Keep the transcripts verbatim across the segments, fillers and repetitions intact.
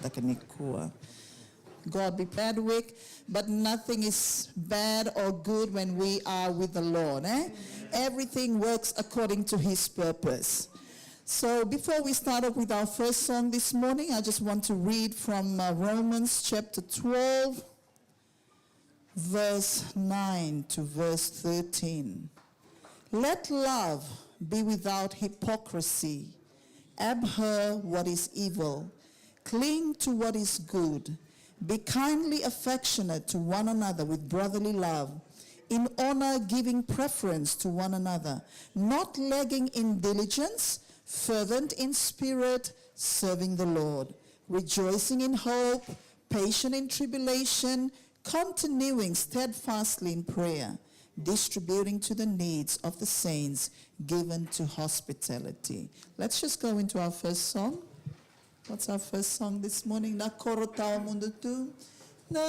Takanikua. God be bad week, but nothing is bad or good when we are with the Lord, eh? Everything works according to his purpose. So before we start off with our first song this morning, I just want to read from, uh, Romans chapter twelve, verse nine to verse thirteen. Let love be without hypocrisy. Abhor what is evil. Cling to what is good. Be kindly affectionate to one another with brotherly love, in honor giving preference to one another, not lagging in diligence, fervent in spirit, serving the Lord, rejoicing in hope, patient in tribulation, continuing steadfastly in prayer, distributing to the needs of the saints, given to hospitality. Let's just go into our first song. What's our first song this morning? Na koro tawa mudu tu. Na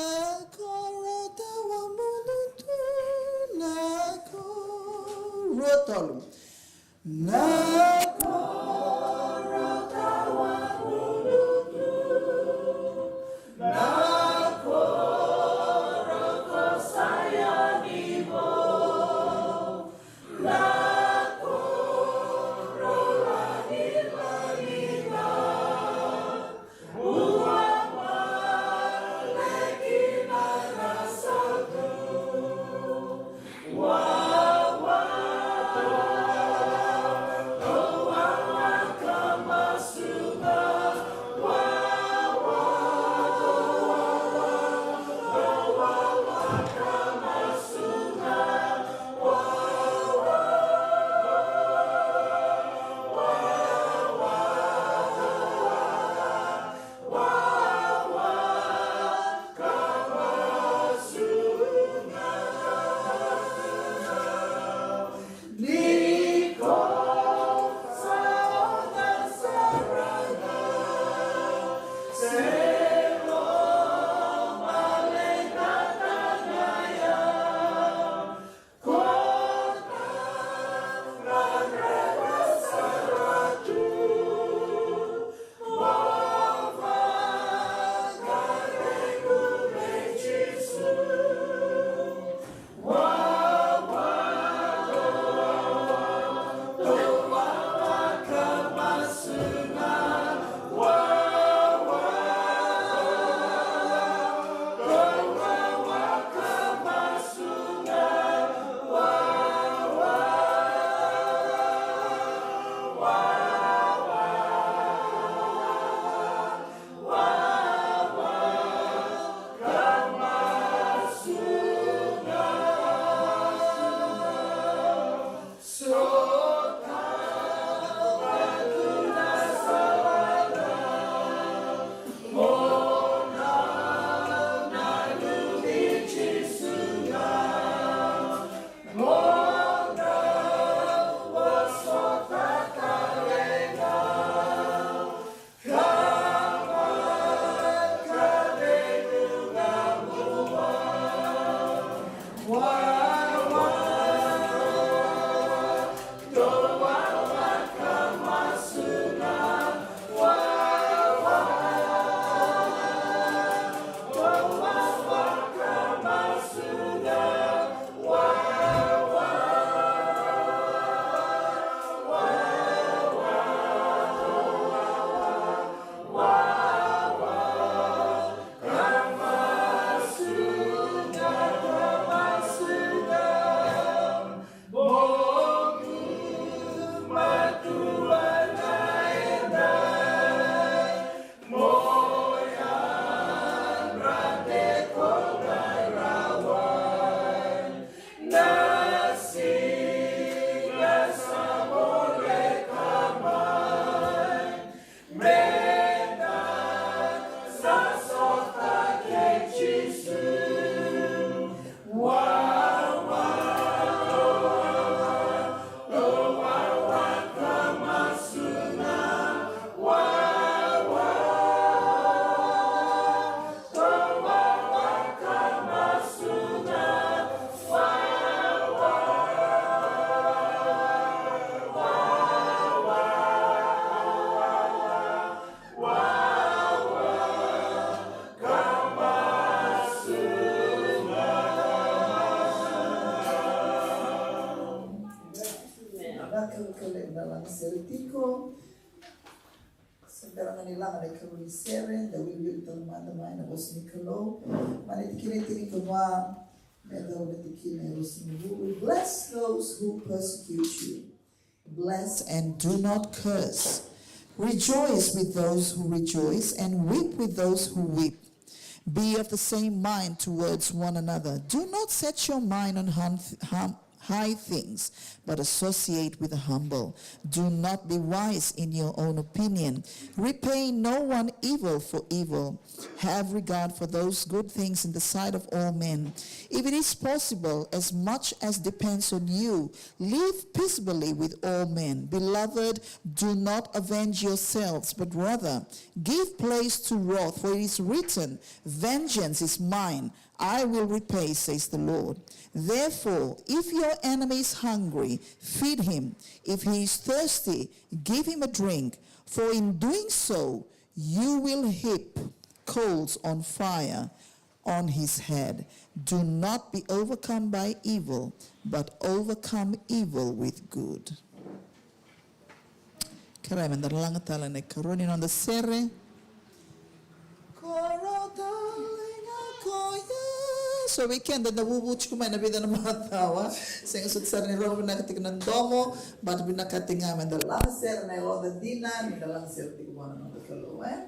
koro tawa mudu tu. Na koro tolu. Na koro tawa mudu tu. Na koro ko Saioni vou. Laga sere tiko. Sa bera ga ni laga na ikarua ni sere, da wiliwili tale mada mai na vosa ni Kalou. Mai na tikina e tinikava, me yacova na tikina e ruasagavulu. Bless those who persecute you. Bless and do not curse. Rejoice with those who rejoice, and weep with those who weep. Be of the same mind towards one another. Do not set your mind on hum, hum, high things, but associate with the humble. Do not be wise in your own opinion. Repay no one evil for evil. Have regard for those good things in the sight of all men. If it is possible, as much as depends on you, live peaceably with all men. Beloved, do not avenge yourselves, but rather give place to wrath, for it is written, "Vengeance is mine, I will repay," says the Lord. Therefore, if your enemy is hungry, feed him. If he is thirsty, give him a drink. For in doing so, you will heap coals on fire on his head. Do not be overcome by evil, but overcome evil with good. Kerea me da laga tale na ikarua ni noda sere. Koro tale ga koya. So vei keda da vuvu tiko mai na vica na macawa, sega soti sara ni rogo vinaka tiko na domo, but vinakati ga me da laga sere na yaloda dina ni da laga sere tiko vua na noda Kalou, e?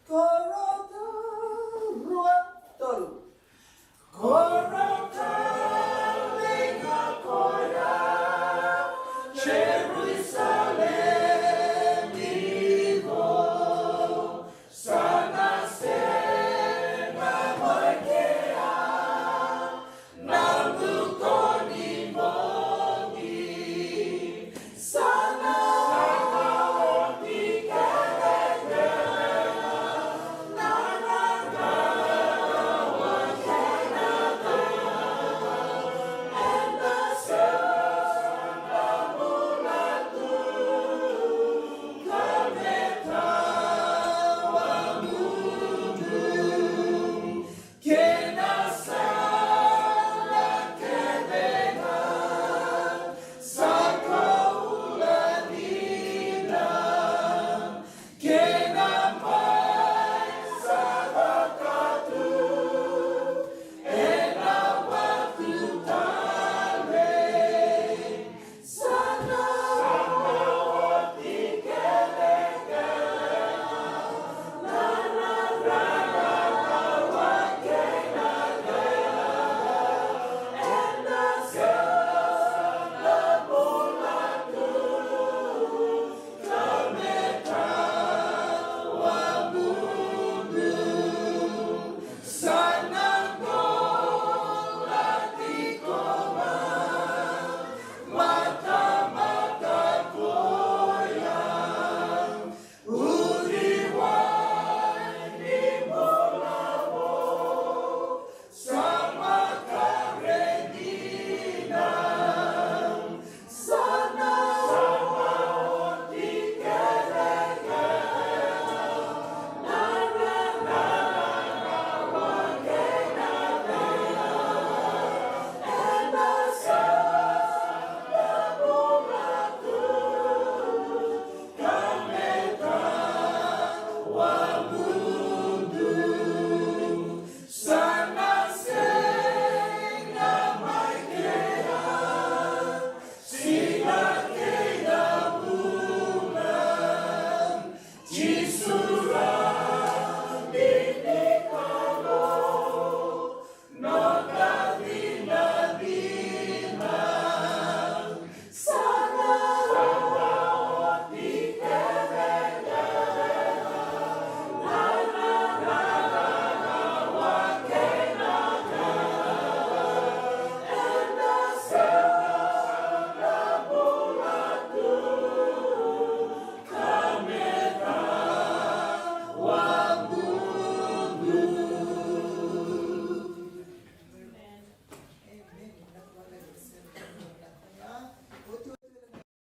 Koro tale, rua, tolu. Koro tale ga koya, Jerusalemi vou, sa na sega mai kea na buto ni bogi. Sa na oti kece na rarawa kei na cala, ena sega bula tu ka me tawamudu. Kei na sala kece ga sa kaula dina, kei na bai sa caka tu ena vatu talei.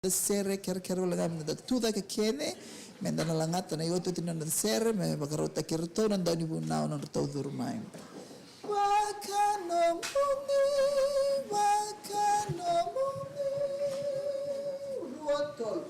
Sere, kerekere wale ga me da tucake kece, me da na lagata na iotioti ni noda sere, me vakarautaki iratou na daunivunau na nodratou curu mai. Vakanomuni, vakanomuni. Rua, tolu.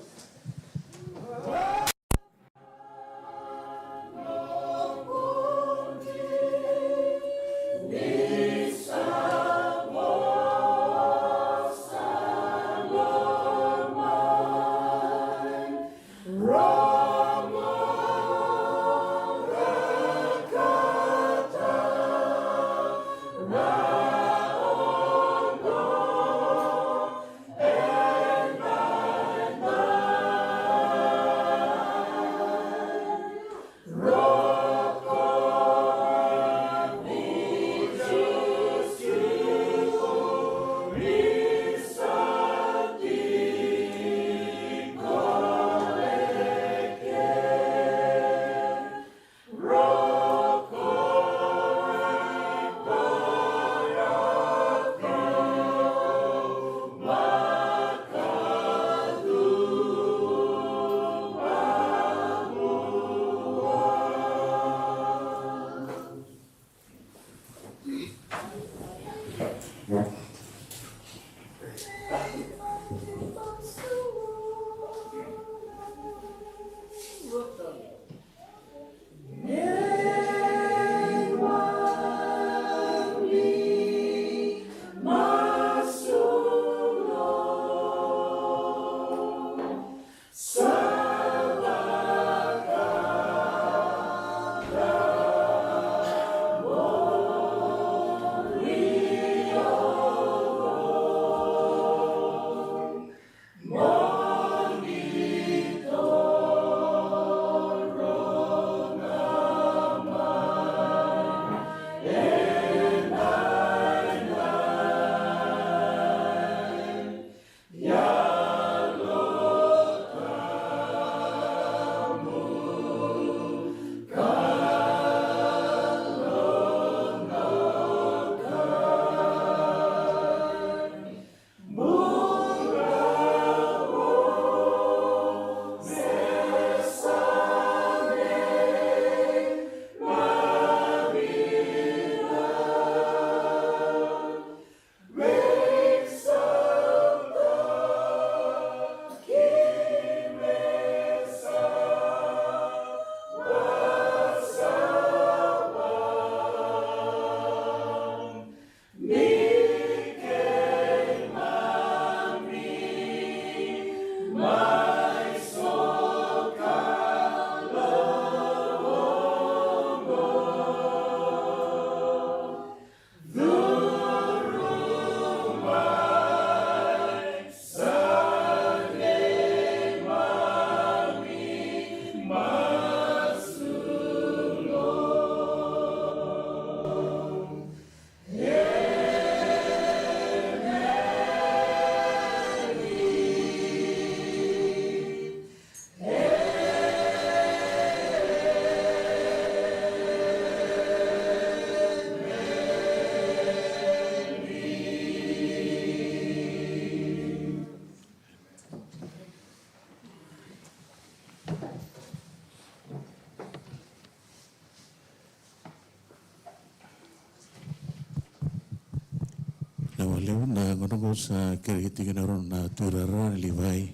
Na walevu na gauna qo sa kerei tiko na rau na tuirara na Livai.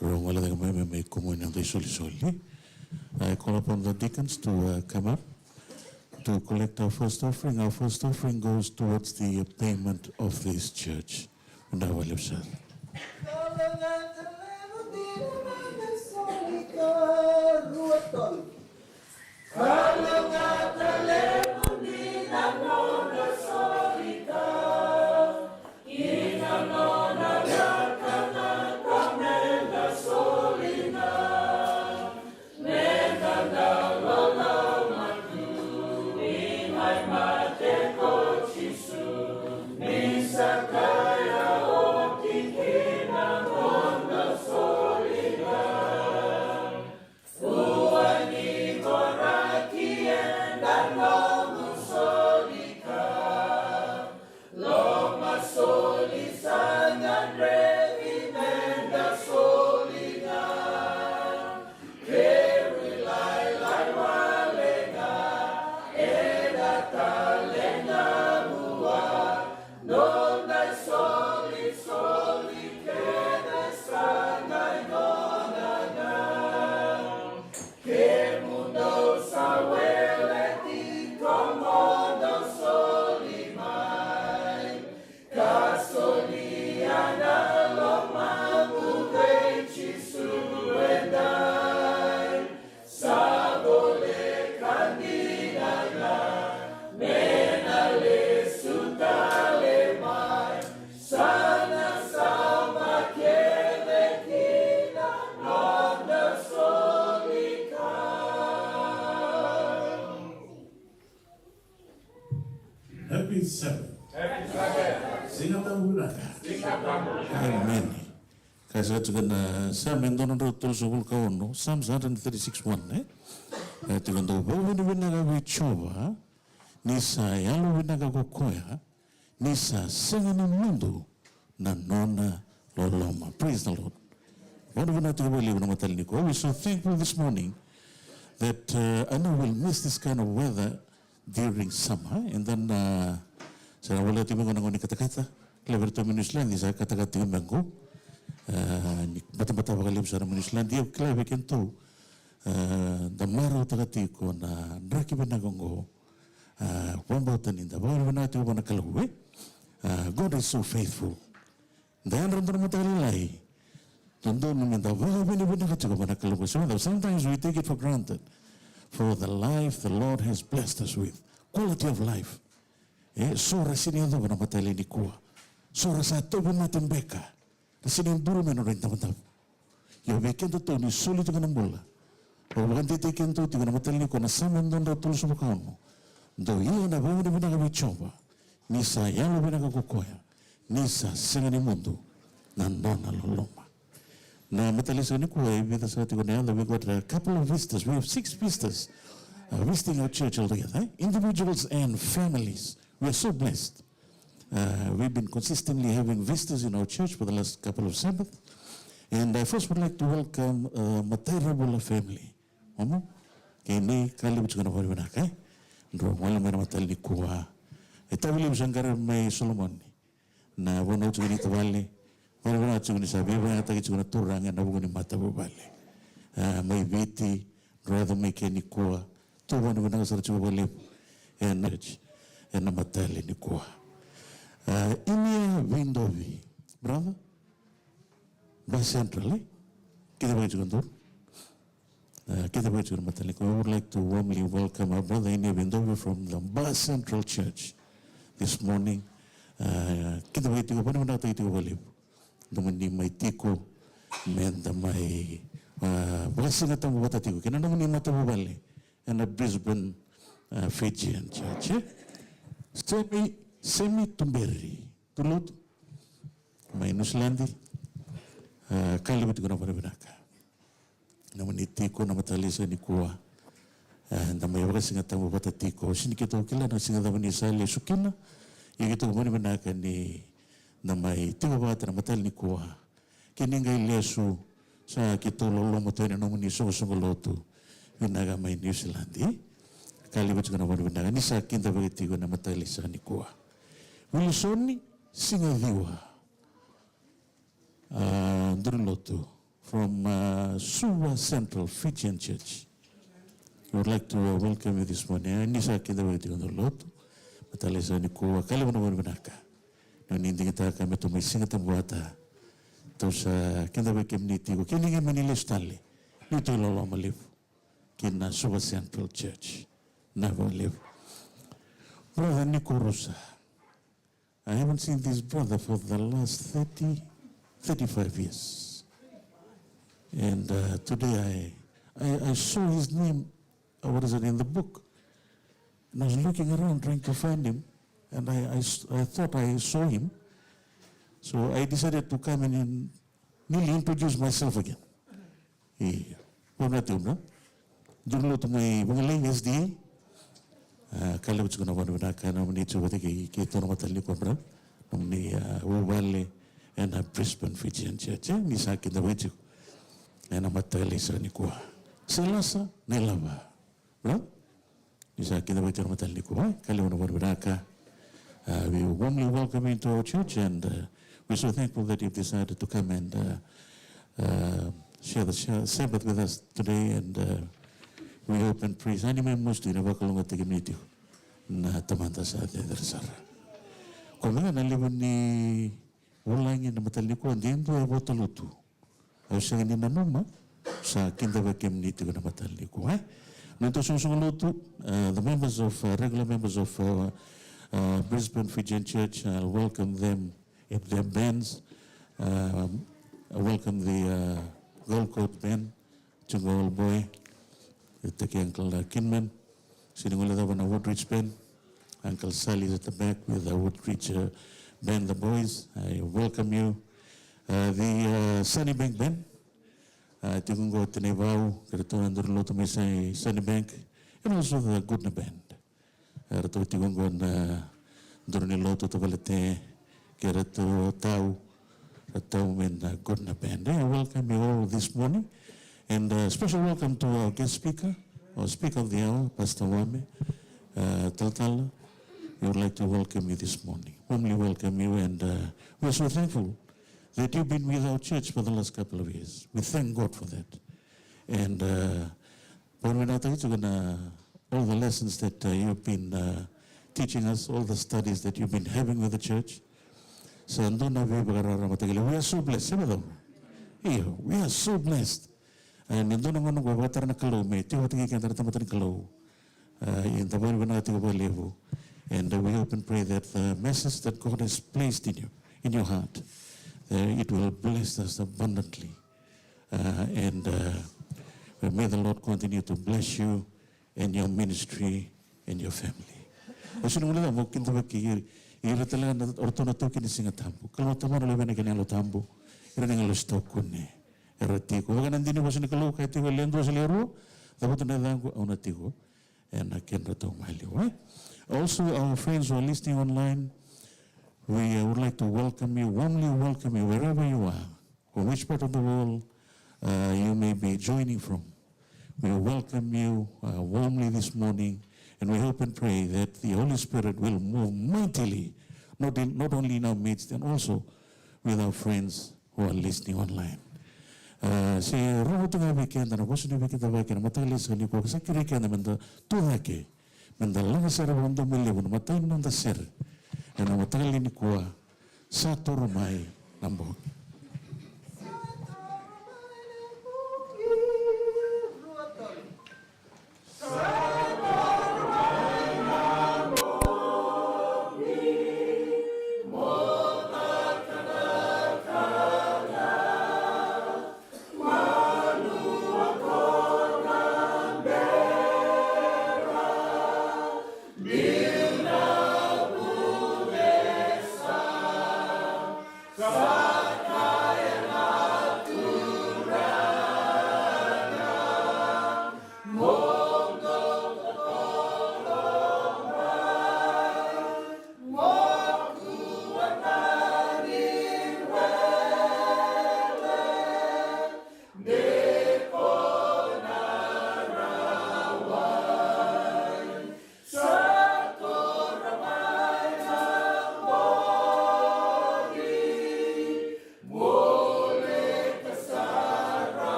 Rau gole cake mai me mai kumuni na dai solisoli. I call upon the deacons to uh, come up to collect our first offering. Our first offering goes towards the payment of this church. Na walevu sara. Happy Sabbath. Happy Sabbath. Siga Tabu vinaka. Siga Tabu. Amen. Ka sa tiko na Same dua na drau tolusagavulu ka ono, Psalms one hundred thirty-six one, e? E tiko dau vakavinavinaka vei Jiova, ni sa yalo vinaka ko koya, ni sa sega ni mudu na nona loloma. Praise the Lord. Vanavinaka tiko vakalevu na mataka nikua. We're so thankful this morning that uh, I know we'll miss this kind of weather during summer. And then uh, sa na voleka tiko mai qo na gauna ni katakata. Kila vei ratou mai New Zealand ni sa katakata tiko mai qo. Uh, ni batabata vakalevu sara mai New Zealand. Ia kila vei kedatou uh, da marautaka tiko na draki vinaka qo. Uh, vakabauta ni da vakavinavinaka tiko vua na Kalou, e? Uh, God is so faithful. Da yadra dua na mataka lailai. Dodonu me da vakavinavinaka tiko vua na Kalou. So sometimes we take it for granted for the life the Lord has blessed us with. Quality of life. E, so ra sini yacova na mataka nikua. So ra sa tauvi mate beka. Ra sini duru me nodra idavodavo. Ia vei kedatou ni soli tiko na bula. Au vakadidike kedatou tiko na mataka nikua na Same dua drau tolusagavulu ka ono. Dou ia na vakavinavinaka vei Jiova. Ni sa yalo vinaka ko koya. Ni sa sega ni mudu na nona loloma. Na mataka nikua e vica sara tiko na yaca, we got a couple of visitors. We have six visitors uh, visiting our church altogether. Eh? Individuals and families. We are so blessed. Uh, we've been consistently having visitors in our church for the last couple of Sabbath. And I first would like to welcome uh, Matai Rabula family. Mama, kei nei ka levu tiko na vakavinavinaka, e? Drau gole mai na mataka nikua. E tavi levu sa qaravi mai Solomoni. Na vanua tiko ni tavale. Vakavinavinaka tiko ni sa veivakayagataki tiko na turaga ena vuku ni matavuvale. A, mai Viti, drau yaco mai ke nikua. Tou vakavinavinaka sara tiko vakalevu. Ena, ena mataka nikua. A, Inia Veidovi. Brother? Ba Central, e? Kece vaka tiko dou. A, kece vaka tiko na mataka nikua. We would like to warmly welcome our brother Inia Veidovi from the Ba Central Church this morning. A, kece vaka tiko, vakavinavinakataki tiko vakalevu. Nomuni mai tiko, me da mai, a, vakasigatabu vata tiko. Kei na nomuni matavuvale, ena Brisbane, a, Fijian Church, e? Semi, Semi Tuberi. Tu lotu mai Niusiladi. A, ka levu tiko na vakavinavinaka. Nomuni tiko na mataka lailai saka nikua. A, da mai vakasigatabu vata tiko. Sini keitou kila na siga cava ni sa lesu kina. Ia keitou vakavinavinaka ni da mai tiko vata na mataka nikua. Kei ni qai lesu, sa keitou loloma tu ena nomuni soqosoqo lotu. Vinaka mai Niusiladi. Ka levu tiko na vakavinavinaka ni sa kidavaki tiko na mataka lailai saka nikua. Wilisoni, Sigaciwa, uh, Durilotu from, uh, Suva Central Fijian Church. We would like to, uh, welcome you this morning. Eh, ni sa kidavaki tiko Durilotu. Mataka lailai sa nikua, ka levu na vakavinaka. Ni digitaka me tou mai Siga Tabu vata. Tou sa kidavaki kemuni tiko. Kei ni qai mani lesu tale. Ni tou loloma levu. Kina Suva Central Church. Na vakalevu. Brother Niko Rusa. I haven't seen this brother for the last thirty, thirty-five years. And, uh, today I, I, I saw his name, uh, what is it, in the book. And I was looking around trying to find him. And I, I s-, I thought I saw him. So I decided to come and in-, nearly introduce myself again. Io. Vakavinaka tiko, bra. Durilotu mai Vangalei S D A. Ah, ka levu tiko na vakavinaka, nomuni tiko vata kei, keitou na mataka nikua, bra. Nomuni, ah, vuvale ena Brisbane Fijian Church, eh, ni sa kidavaki tiko ena mataka lailai sa nikua. Selasa na ilava. Bra? Ni sa kidavaki tiko na mataka nikua, eh? Ka levu na vakavinaka. Uh, we warmly welcome you into our church, and, uh, we're so thankful that you've decided to come and, uh, uh, share the share, Sabbath with us today, and, uh, we hope and pray sa ni mai musu tiko, ni vakalougatataki kemuni tiko na Tamada sa cecere sara. Koya ga na levu ni vulagi ena mataka nikua, de dua e vakatalutu. Au sega ni nanuma, sa kidavaki kemuni tiko na mataka nikua, eh? Na noda soqosoqo lotu, uh, the members of, uh, regular members of, uh, uh, Brisbane Fijian Church, I'll welcome them in their bands. Um, I welcome the, uh, Gold Coast Band, Jungle Old Boy, Taki Uncle, uh, Kinman. Sega ni guilecava na Woodridge Band. Uncle Sally is at the back with the Woodridge, uh, Band, the boys. I welcome you. Uh, the, uh, Sunnybank Band. Uh, tiko qo Tinaivau, kei ratou na Durilotu mai Sa-, Sunnybank. And also the Goodna Band. Uh, ratou tiko qo na Durilotu, tavale Te, kei ratou tau, ratou mai na Goodna Band. Eh, I welcome you all this morning. And, uh, special welcome to our guest speaker, our speaker of the hour, Pastor Wame, uh, Talatala. We would like to welcome you this morning. Warmly welcome you, and, uh, we are so thankful that you've been with our church for the last couple of years. We thank God for that. And, uh, Vakavinakataki tiko na all the lessons that, uh, you've been, uh, teaching us, all the studies that you've been having with the church. Sa dua na veivakararamataki levu. We are so blessed. Se vacava? Io, we are so blessed. Uh, ni dua na gauna qo e vakatara na Kalou me tiko vata kei keda na tamata ni Kalou. Uh, eda vakavinaka tiko vakalevu. And, uh, we hope and pray that the message that God has placed in you, in your heart, uh, it will bless us abundantly. Uh, and, uh, may the Lord continue to bless you and your ministry and your family. Au sega ni guilecava, meu kidavaki ira, ira tale ga na, o ratou na taukei ni Siga Tabu. Kalou Tamana, Luvena kei na Yalo Tabu. Ira na agilosi taukei ni, era tiko. Vaka na dina ni vosa ni Kalou, kaya tiko, e lewe dua se lewe rua, cavuta na yacaqu, au na tiko ena kedratou maliwa, eh? Also, our friends who are listening online, we, uh, would like to welcome you, warmly welcome you, wherever you are, from which part of the world, uh, you may be joining from. We welcome you, uh, warmly this morning, and we hope and pray that the Holy Spirit will move mightily, not in, not only in our midst, and also with our friends who are listening online. Uh, se rogo tu ga vei keda na vosa ni veikidavaki ena mataka lailai sa nikua, ka sa kerei keda meda tu cake, meda laga sere vakadomoilevu na imatai ni noda sere ena mataka lailai nikua. Sa toro mai na bogi.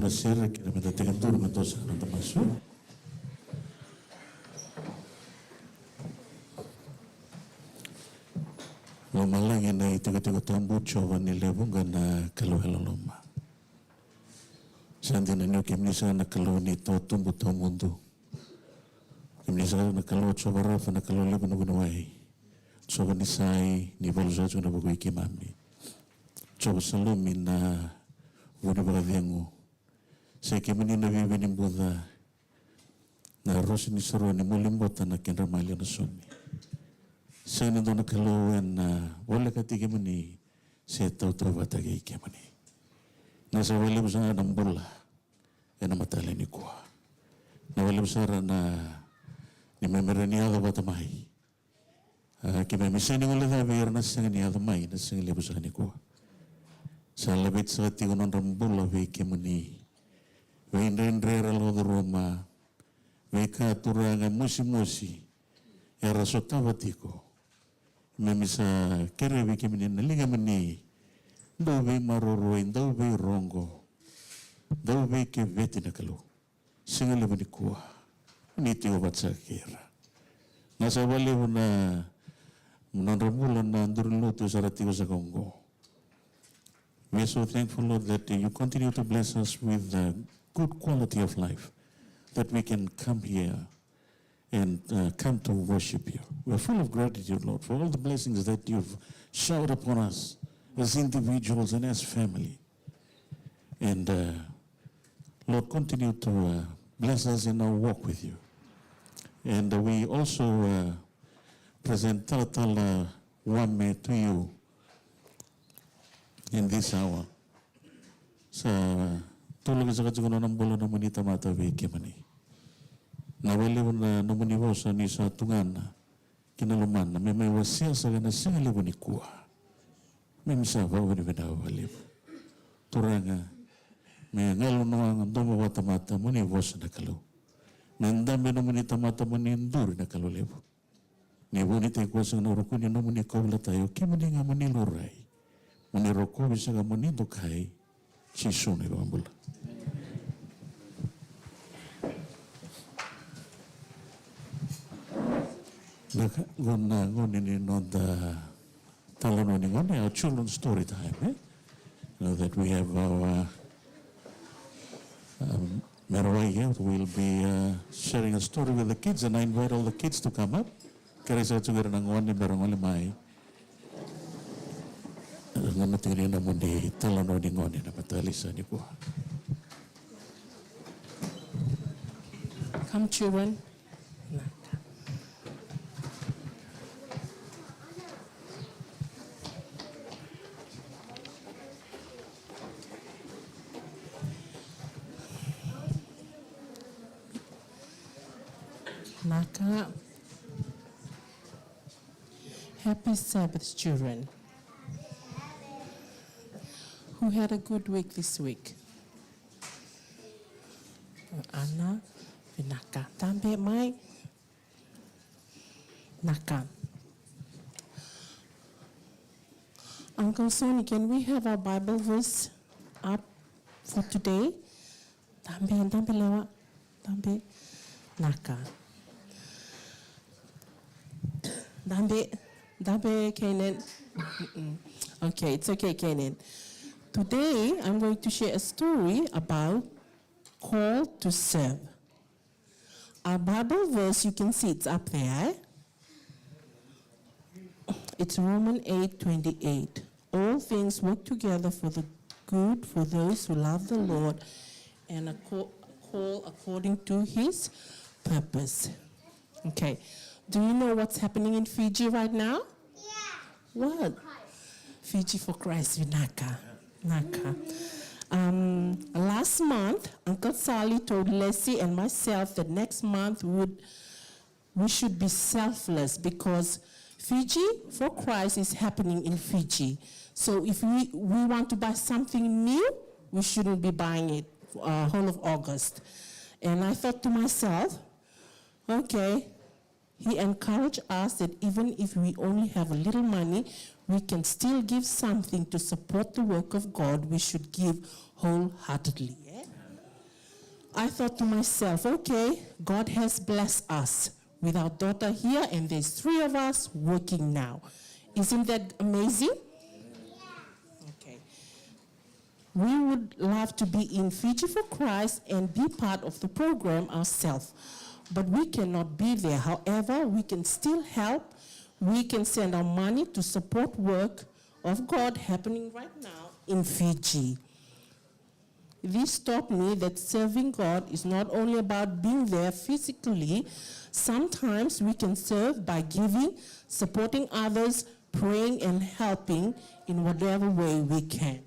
Sere, kerea meda tekiduru me da sa na masu. Lomalagi na itikotiko tabu, Jiova ni lewe vuqa na Kalou e loloma. Sa dina ni o kemuni saka na Kalou ni tawa tubu tawa mudu. Kemuni saka na Kalou Jiova Rafa, na Kalou levu ni vuniwai. Jiova Nisai, ni valusaka tiko na vuku i keimami. Jiova Salomi, na vu ni vakacegu. Sa i kemuni na vivi ni buca, na rosi ni soro ni moli bota na kedra maliwa na somi. Sega ni dua na Kalou ena volekati kemuni se tautauvata kei kemuni. Na sa vakalevu sara na bula ena mataka nikua. Na vakalevu sara na ni memera ni yaco vata mai. A, keimami sega ni guilecavi ira na sega ni yaco mai na siga levu saka nikua. Sa laveti saka tiko nodra bula vei kemuni. Veidredre era lako curuma, veika Turaga mosimosi era sotava tiko. Keimami sa kerea vei kemuni na ligamuni dau veimaroroi, dau veirogo, dau veikeveti na Kalou. Siga levu nikua ni tiko vata saka kei ira. Na sa vakalevu na nodra bula na duru ni lotu sa ra tiko saka oqo. We are so thankful, Lord, that you continue to bless us with a good quality of life, that we can come here and, uh, come to worship you. We are full of gratitude, Lord, for all the blessings that you've showered upon us as individuals and as family. And, uh, Lord, continue to, uh, bless us in our walk with you. And, uh, we also, uh, present Talatala Wame to you in this hour. Sa toloki saka tiko na nona bula na nomuni tamata vei kemuni. Na vakalevu na nomuni vosa ni sa tugana ki na lomana me mai wasea saka na siga levu nikua. Keimami sa vakavinavinaka vakalevu. Turaga, me galu na domo vakatamata mo ni vosa na Kalou. Me dabe nomuni tamata mo ni duri na Kalou levu. Ni vunitaki koya saka na ruku ni nomuni kauveilatai, o kemuni ga mo ni laurai. Mo ni rokovi saka mo ni dokai. Jisu na iVakabula. Na ka, qo na gone ni noda talanoa ni gone, our children's story time, eh? You know that we have our, um, Merawai here will be, uh, sharing a story with the kids, and I invite all the kids to come up. Kerei saka tiko ira na gone me ra gole mai. Gone tiko ni nomuni talanoa ni gone na mataka lailai nikua. Come, children. Naka. Happy Sabbath, children. Who had a good week this week? Ana, vinaka. Dabe mai. Naka. Uncle Sonny, can we have our Bible verse up for today? Dabe, dabe Lewa, dabe. Naka. Dabe, dabe Canaan. Mm-mm. Okay, it's okay, Canaan. Today, I'm going to share a story about call to serve. Our Bible verse, you can see it's up there, eh? It's Romans eight twenty-eight. All things work together for the good for those who love the Lord and are co-, called according to his purpose. Okay. Do you know what's happening in Fiji right now? What? Fiji for Christ, vinaka. Naka. Um, last month, Uncle Sally told Leslie and myself that next month would, we should be selfless because Fiji for Christ is happening in Fiji. So if we, we want to buy something new, we shouldn't be buying it, uh, whole of August. And I thought to myself, okay, he encouraged us that even if we only have a little money, we can still give something to support the work of God. We should give wholeheartedly, eh? I thought to myself, "Okay, God has blessed us with our daughter here, and there's three of us working now." Isn't that amazing? Okay. We would love to be in Fiji for Christ and be part of the program ourselves, but we cannot be there. However, we can still help. We can send our money to support work of God happening right now in Fiji. This taught me that serving God is not only about being there physically. Sometimes we can serve by giving, supporting others, praying, and helping in whatever way we can.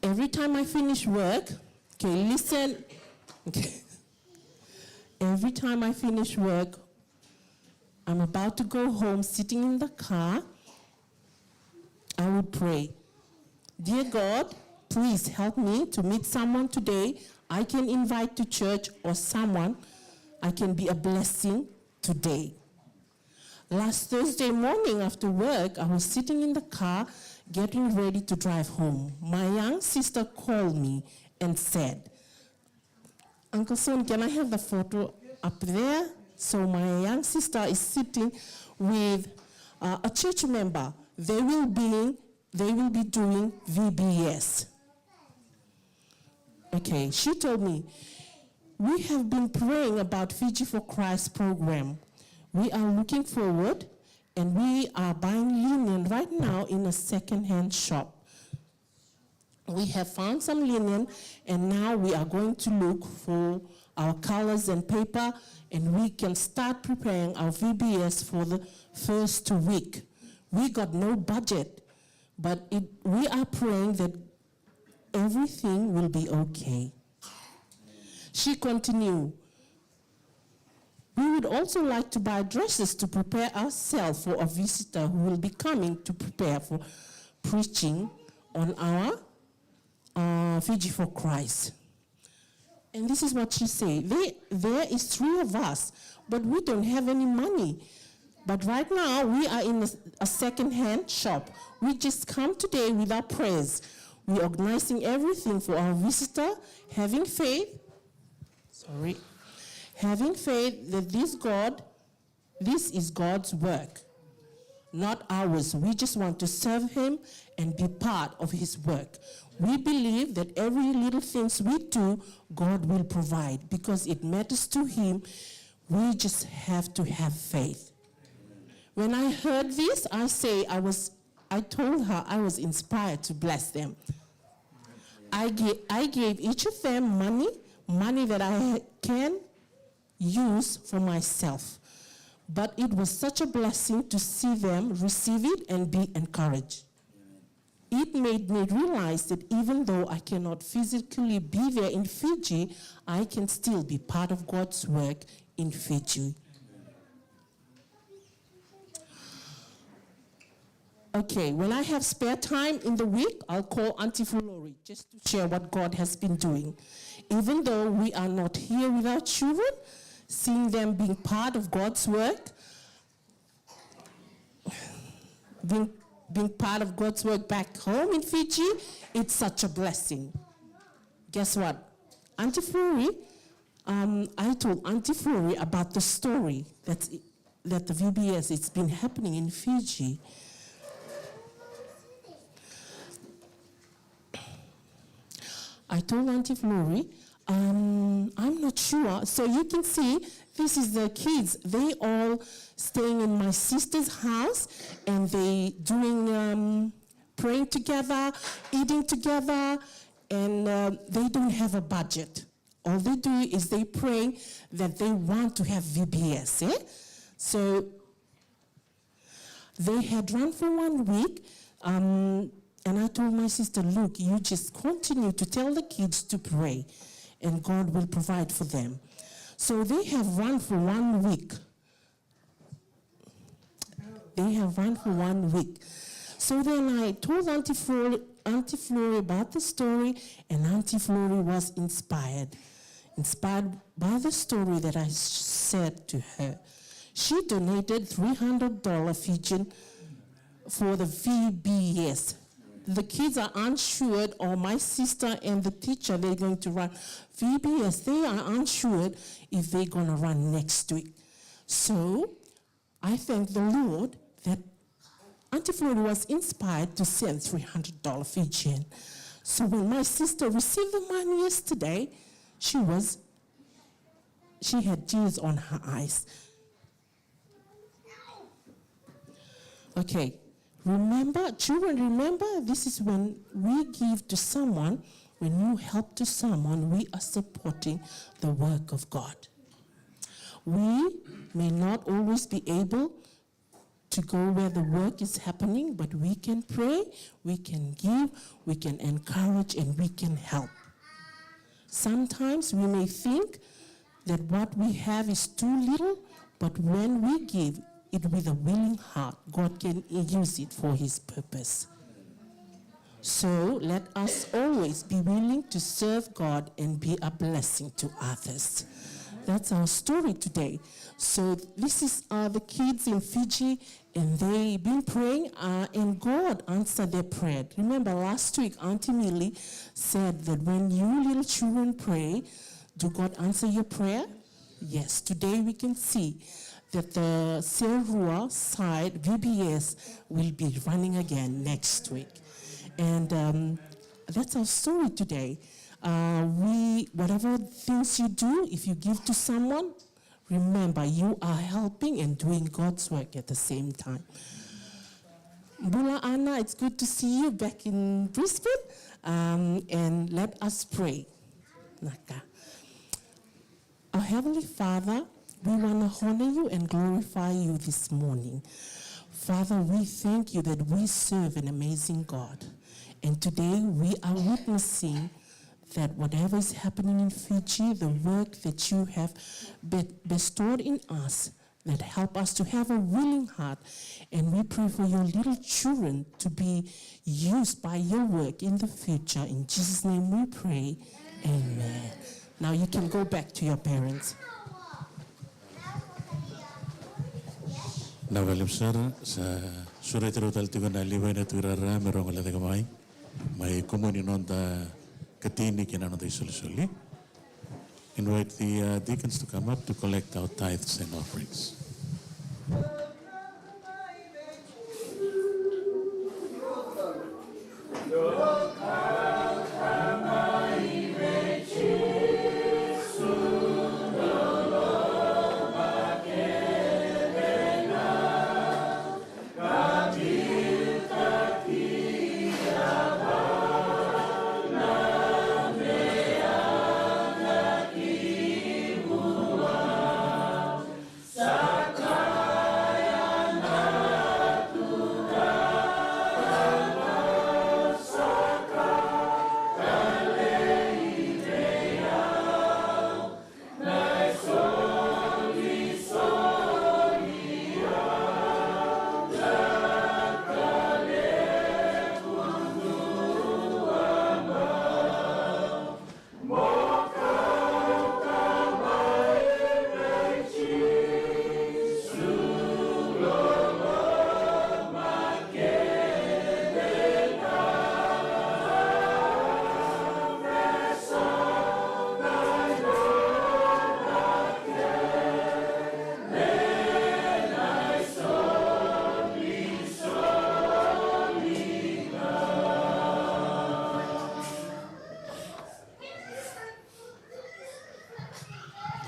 Every time I finish work, okay, listen. Okay. Every time I finish work, I'm about to go home, sitting in the car, I would pray, "Dear God, please help me to meet someone today I can invite to church, or someone I can be a blessing today." Last Thursday morning after work, I was sitting in the car getting ready to drive home. My young sister called me and said, "Uncle Son, can I have the photo up there?" So my young sister is sitting with, uh, a church member. They will be, they will be doing V B S. Okay, she told me, "We have been praying about Fiji for Christ program. We are looking forward, and we are buying linen right now in a second-hand shop. We have found some linen, and now we are going to look for our colors and paper, and we can start preparing our V B S for the first week. We got no budget, but it, we are praying that everything will be okay." She continued, "We would also like to buy dresses to prepare ourselves for a visitor who will be coming to prepare for preaching on our, uh, Fiji for Christ." And this is what she said. "They, there is three of us, but we don't have any money. But right now, we are in a, a second-hand shop. We just come today with our prayers. We organizing everything for our visitor, having faith, sorry, having faith that this God, this is God's work, not ours. We just want to serve Him and be part of His work. We believe that every little things we do, God will provide because it matters to Him. We just have to have faith." When I heard this, I say I was, I told her I was inspired to bless them. I gave, I gave each of them money, money that I can use for myself. But it was such a blessing to see them receive it and be encouraged. It made me realize that even though I cannot physically be there in Fiji, I can still be part of God's work in Fiji. Okay, when I have spare time in the week, I'll call Auntie Flori just to share what God has been doing. Even though we are not here with our children, seeing them being part of God's work, being, being part of God's work back home in Fiji, it's such a blessing. Guess what? Auntie Flori, um, I told Auntie Flori about the story that's, that the V B S, it's been happening in Fiji. I told Auntie Flori, um, I'm not sure. So you can see, this is the kids. They all staying in my sister's house, and they doing, um, praying together, eating together, and, uh, they don't have a budget. All they do is they pray that they want to have V B S, eh? So they had run for one week, um, and I told my sister, "Look, you just continue to tell the kids to pray, and God will provide for them." So they have run for one week. They have run for one week. So then I told Auntie Flori, Auntie Flori about the story, and Auntie Flori was inspired, inspired by the story that I said to her. She donated three hundred dollars Fijian for the V B S. the kids are unsure, or my sister and the teacher, they're going to run V B S. They are unsure if they're gonna run next week. So I thank the Lord that Auntie Flori was inspired to send three hundred dollar Fijian. So when my sister received the money yesterday, she was, she had tears on her eyes. Okay. Remember, children, remember, this is when we give to someone, when you help to someone, we are supporting the work of God. We may not always be able to go where the work is happening, but we can pray, we can give, we can encourage, and we can help. Sometimes we may think that what we have is too little, but when we give it with a willing heart, God can use it for His purpose. So let us always be willing to serve God and be a blessing to others. That's our story today. So this is, uh, the kids in Fiji, and they been praying, uh, and God answered their prayer. Remember last week, Auntie Millie said that when you little children pray, do God answer your prayer? Yes. Today we can see that the Serua side V B S will be running again next week. And, um, that's our story today. Uh, we, whatever things you do, if you give to someone, remember, you are helping and doing God's work at the same time. Bula Ana, it's good to see you back in Brisbane. Um, and let us pray. Naka. Our Heavenly Father, we want to honor you and glorify you this morning. Father, we thank you that we serve an amazing God. And today we are witnessing that whatever is happening in Fiji, the work that you have be-, bestowed in us, that help us to have a willing heart. And we pray for your little children to be used by your work in the future. In Jesus' name we pray. Amen. Now you can go back to your parents. Na vale sara, sa sureti rau tale tiko na lewe ni tuirara me rau gole cake mai. Mai kumuni noda katini kei na noda isolisoli. Invite the, uh, deacons to come up to collect our tithes and offerings.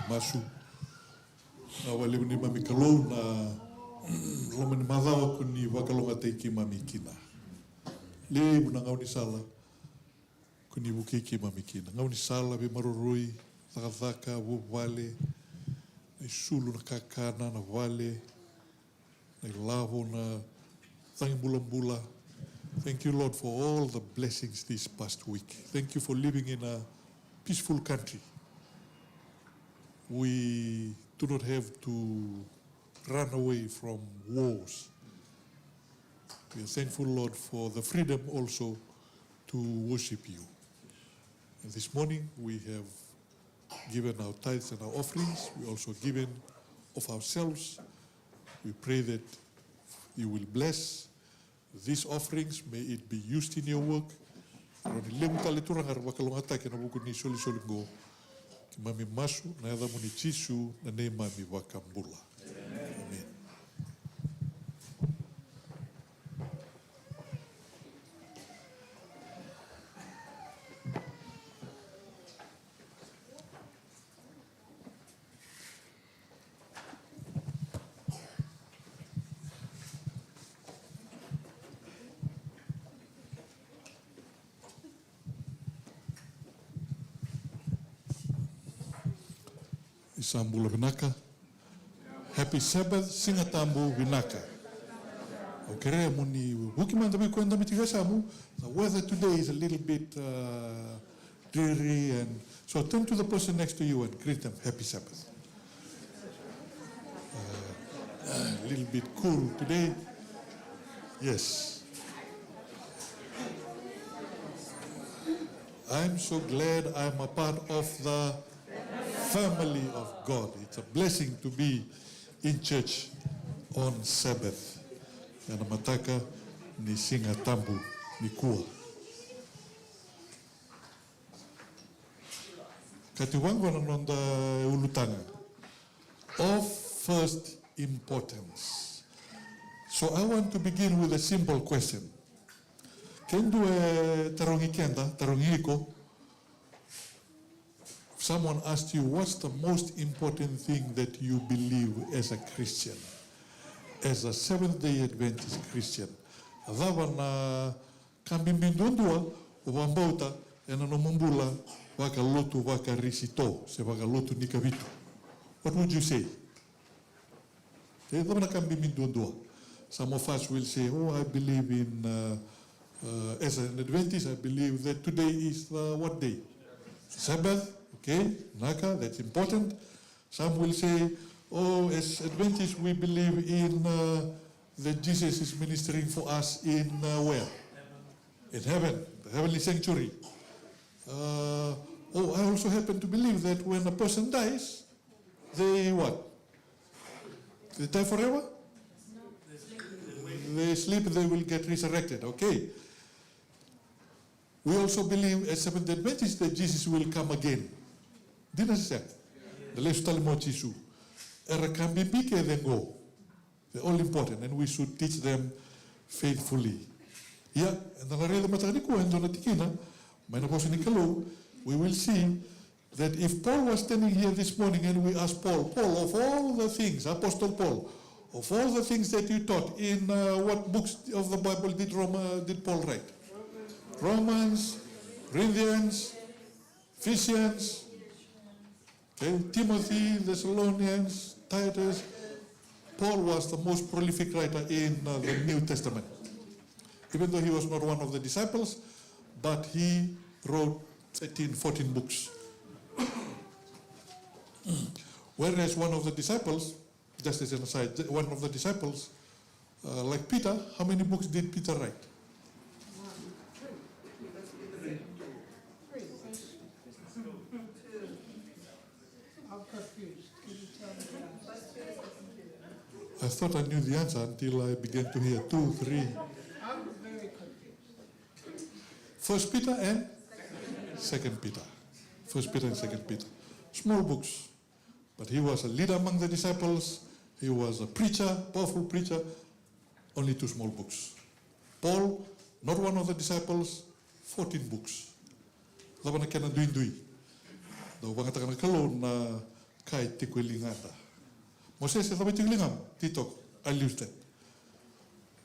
Masu. Vinaka vakalevu neimami Kalou na loma ni macawa ko ni vakalougatataki keimami kina. Levu na gaunisala ko ni vukei keimami kina. Gaunisala, veimaroroi, cakacaka, vuvale, na isulu, na kakana, na vale, na ilavo, na cagi bulabula. Thank you, Lord, for all the blessings this past week. Thank you for living in a peaceful country. We do not have to run away from wars. We are thankful, Lord, for the freedom also to worship you. And this morning we have given our tithes and our offerings. We also given of ourselves. We pray that you will bless These offerings, may it be used in your work. Rawa ni levu tale, Turaga, era vakalougatataki ena vuku ni solisoli qo. Keimami masu ena yacamuni Jisu na neimami iVakabula. Emeni. Ni sa bula vinaka. Happy Sabbath, Siga Tabu vinaka. Au kerea mo ni vuki mada vei koya e dabe tiko e yasamu. The weather today is a little bit, uh, dreary, and so turn to the person next to you and greet them, "Happy Sabbath." Uh, a little bit cool today. Yes. I'm so glad I'm a part of the family of God. It's a blessing to be in church on Sabbath. Ena mataka ni Siga Tabu nikua. Kati vaqo na noda ulutaga. Of first importance. So I want to begin with a simple question. Ke dua e tarogi keda, tarogi iko, someone asked you, "What's the most important thing that you believe as a Christian, as a Seventh Day Adventist Christian?" A cava na ka bibi duadua o vakabauta ena nomu bula vakalotu Vakarisito se vakalotu ni Kavitu? What would you say? E cava na ka bibi duadua? Some of us will say, "Oh, I believe in, uh, uh, as an Adventist, I believe that today is the what day? Sabbath." Okay, vinaka, that's important. Some will say, "Oh, as Adventists, we believe in, uh, that Jesus is ministering for us in, uh, where? In heaven, the heavenly sanctuary." Uh, "Oh, I also happen to believe that when a person dies, they what? They die forever? They sleep, they will get resurrected." Okay. We also believe as Seventh-day Adventists that Jesus will come again. Dina se sega? Na lesu tale mai o Jisu. Era ka bibi kece qo. They're all important and we should teach them faithfully. Ia, eda na raica mataka nikua e dua na tikina mai na vosa ni Kalou. We will see that if Paul was standing here this morning and we ask Paul, "Paul, of all the things, Apostle Paul, of all the things that you taught, in, uh, what books of the Bible did Roma, did Paul write?" Romans, Corinthians, Ephesians, okay, Timothy, Thessalonians, Titus. Paul was the most prolific writer in, uh, the New Testament. Even though he was not one of the disciples, but he wrote thirteen, fourteen books. Whereas one of the disciples, just as an aside, one of the disciples, uh, like Peter, how many books did Peter write? I'm confused. Can you tell me that? I thought I knew the answer until I began to hear two, three. I'm very confused. First Peter and Second Peter. First Peter and Second Peter. Small books. But he was a leader among the disciples. He was a preacher, powerful preacher. Only two small books. Paul, not one of the disciples, fourteen books. Cava na kena duidui? Dau vakayagataka na Kalou na ka e tiko e ligada. Mosese, cava e tiko e ligamu? Titoko. I lose that.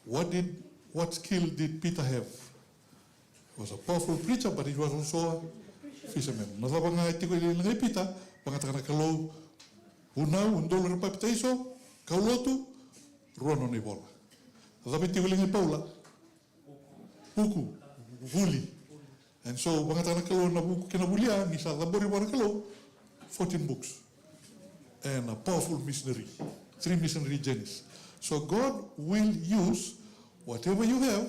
What did, what skill did Peter have? He was a powerful preacher, but he was also a fisherman. Na cava ga e tiko e liga i Pita? Vakayagataka na Kalou, vunau, udolu era papitaiso, kaulotu, rua nona ivola. Na cava e tiko e liga i Paula? Vuku, vuli. And so, vakayagataka na Kalou na vuku kei na vuli, a, ni sa cabori vua na Kalou, fourteen books. And a powerful missionary, three missionary journeys. So God will use whatever you have.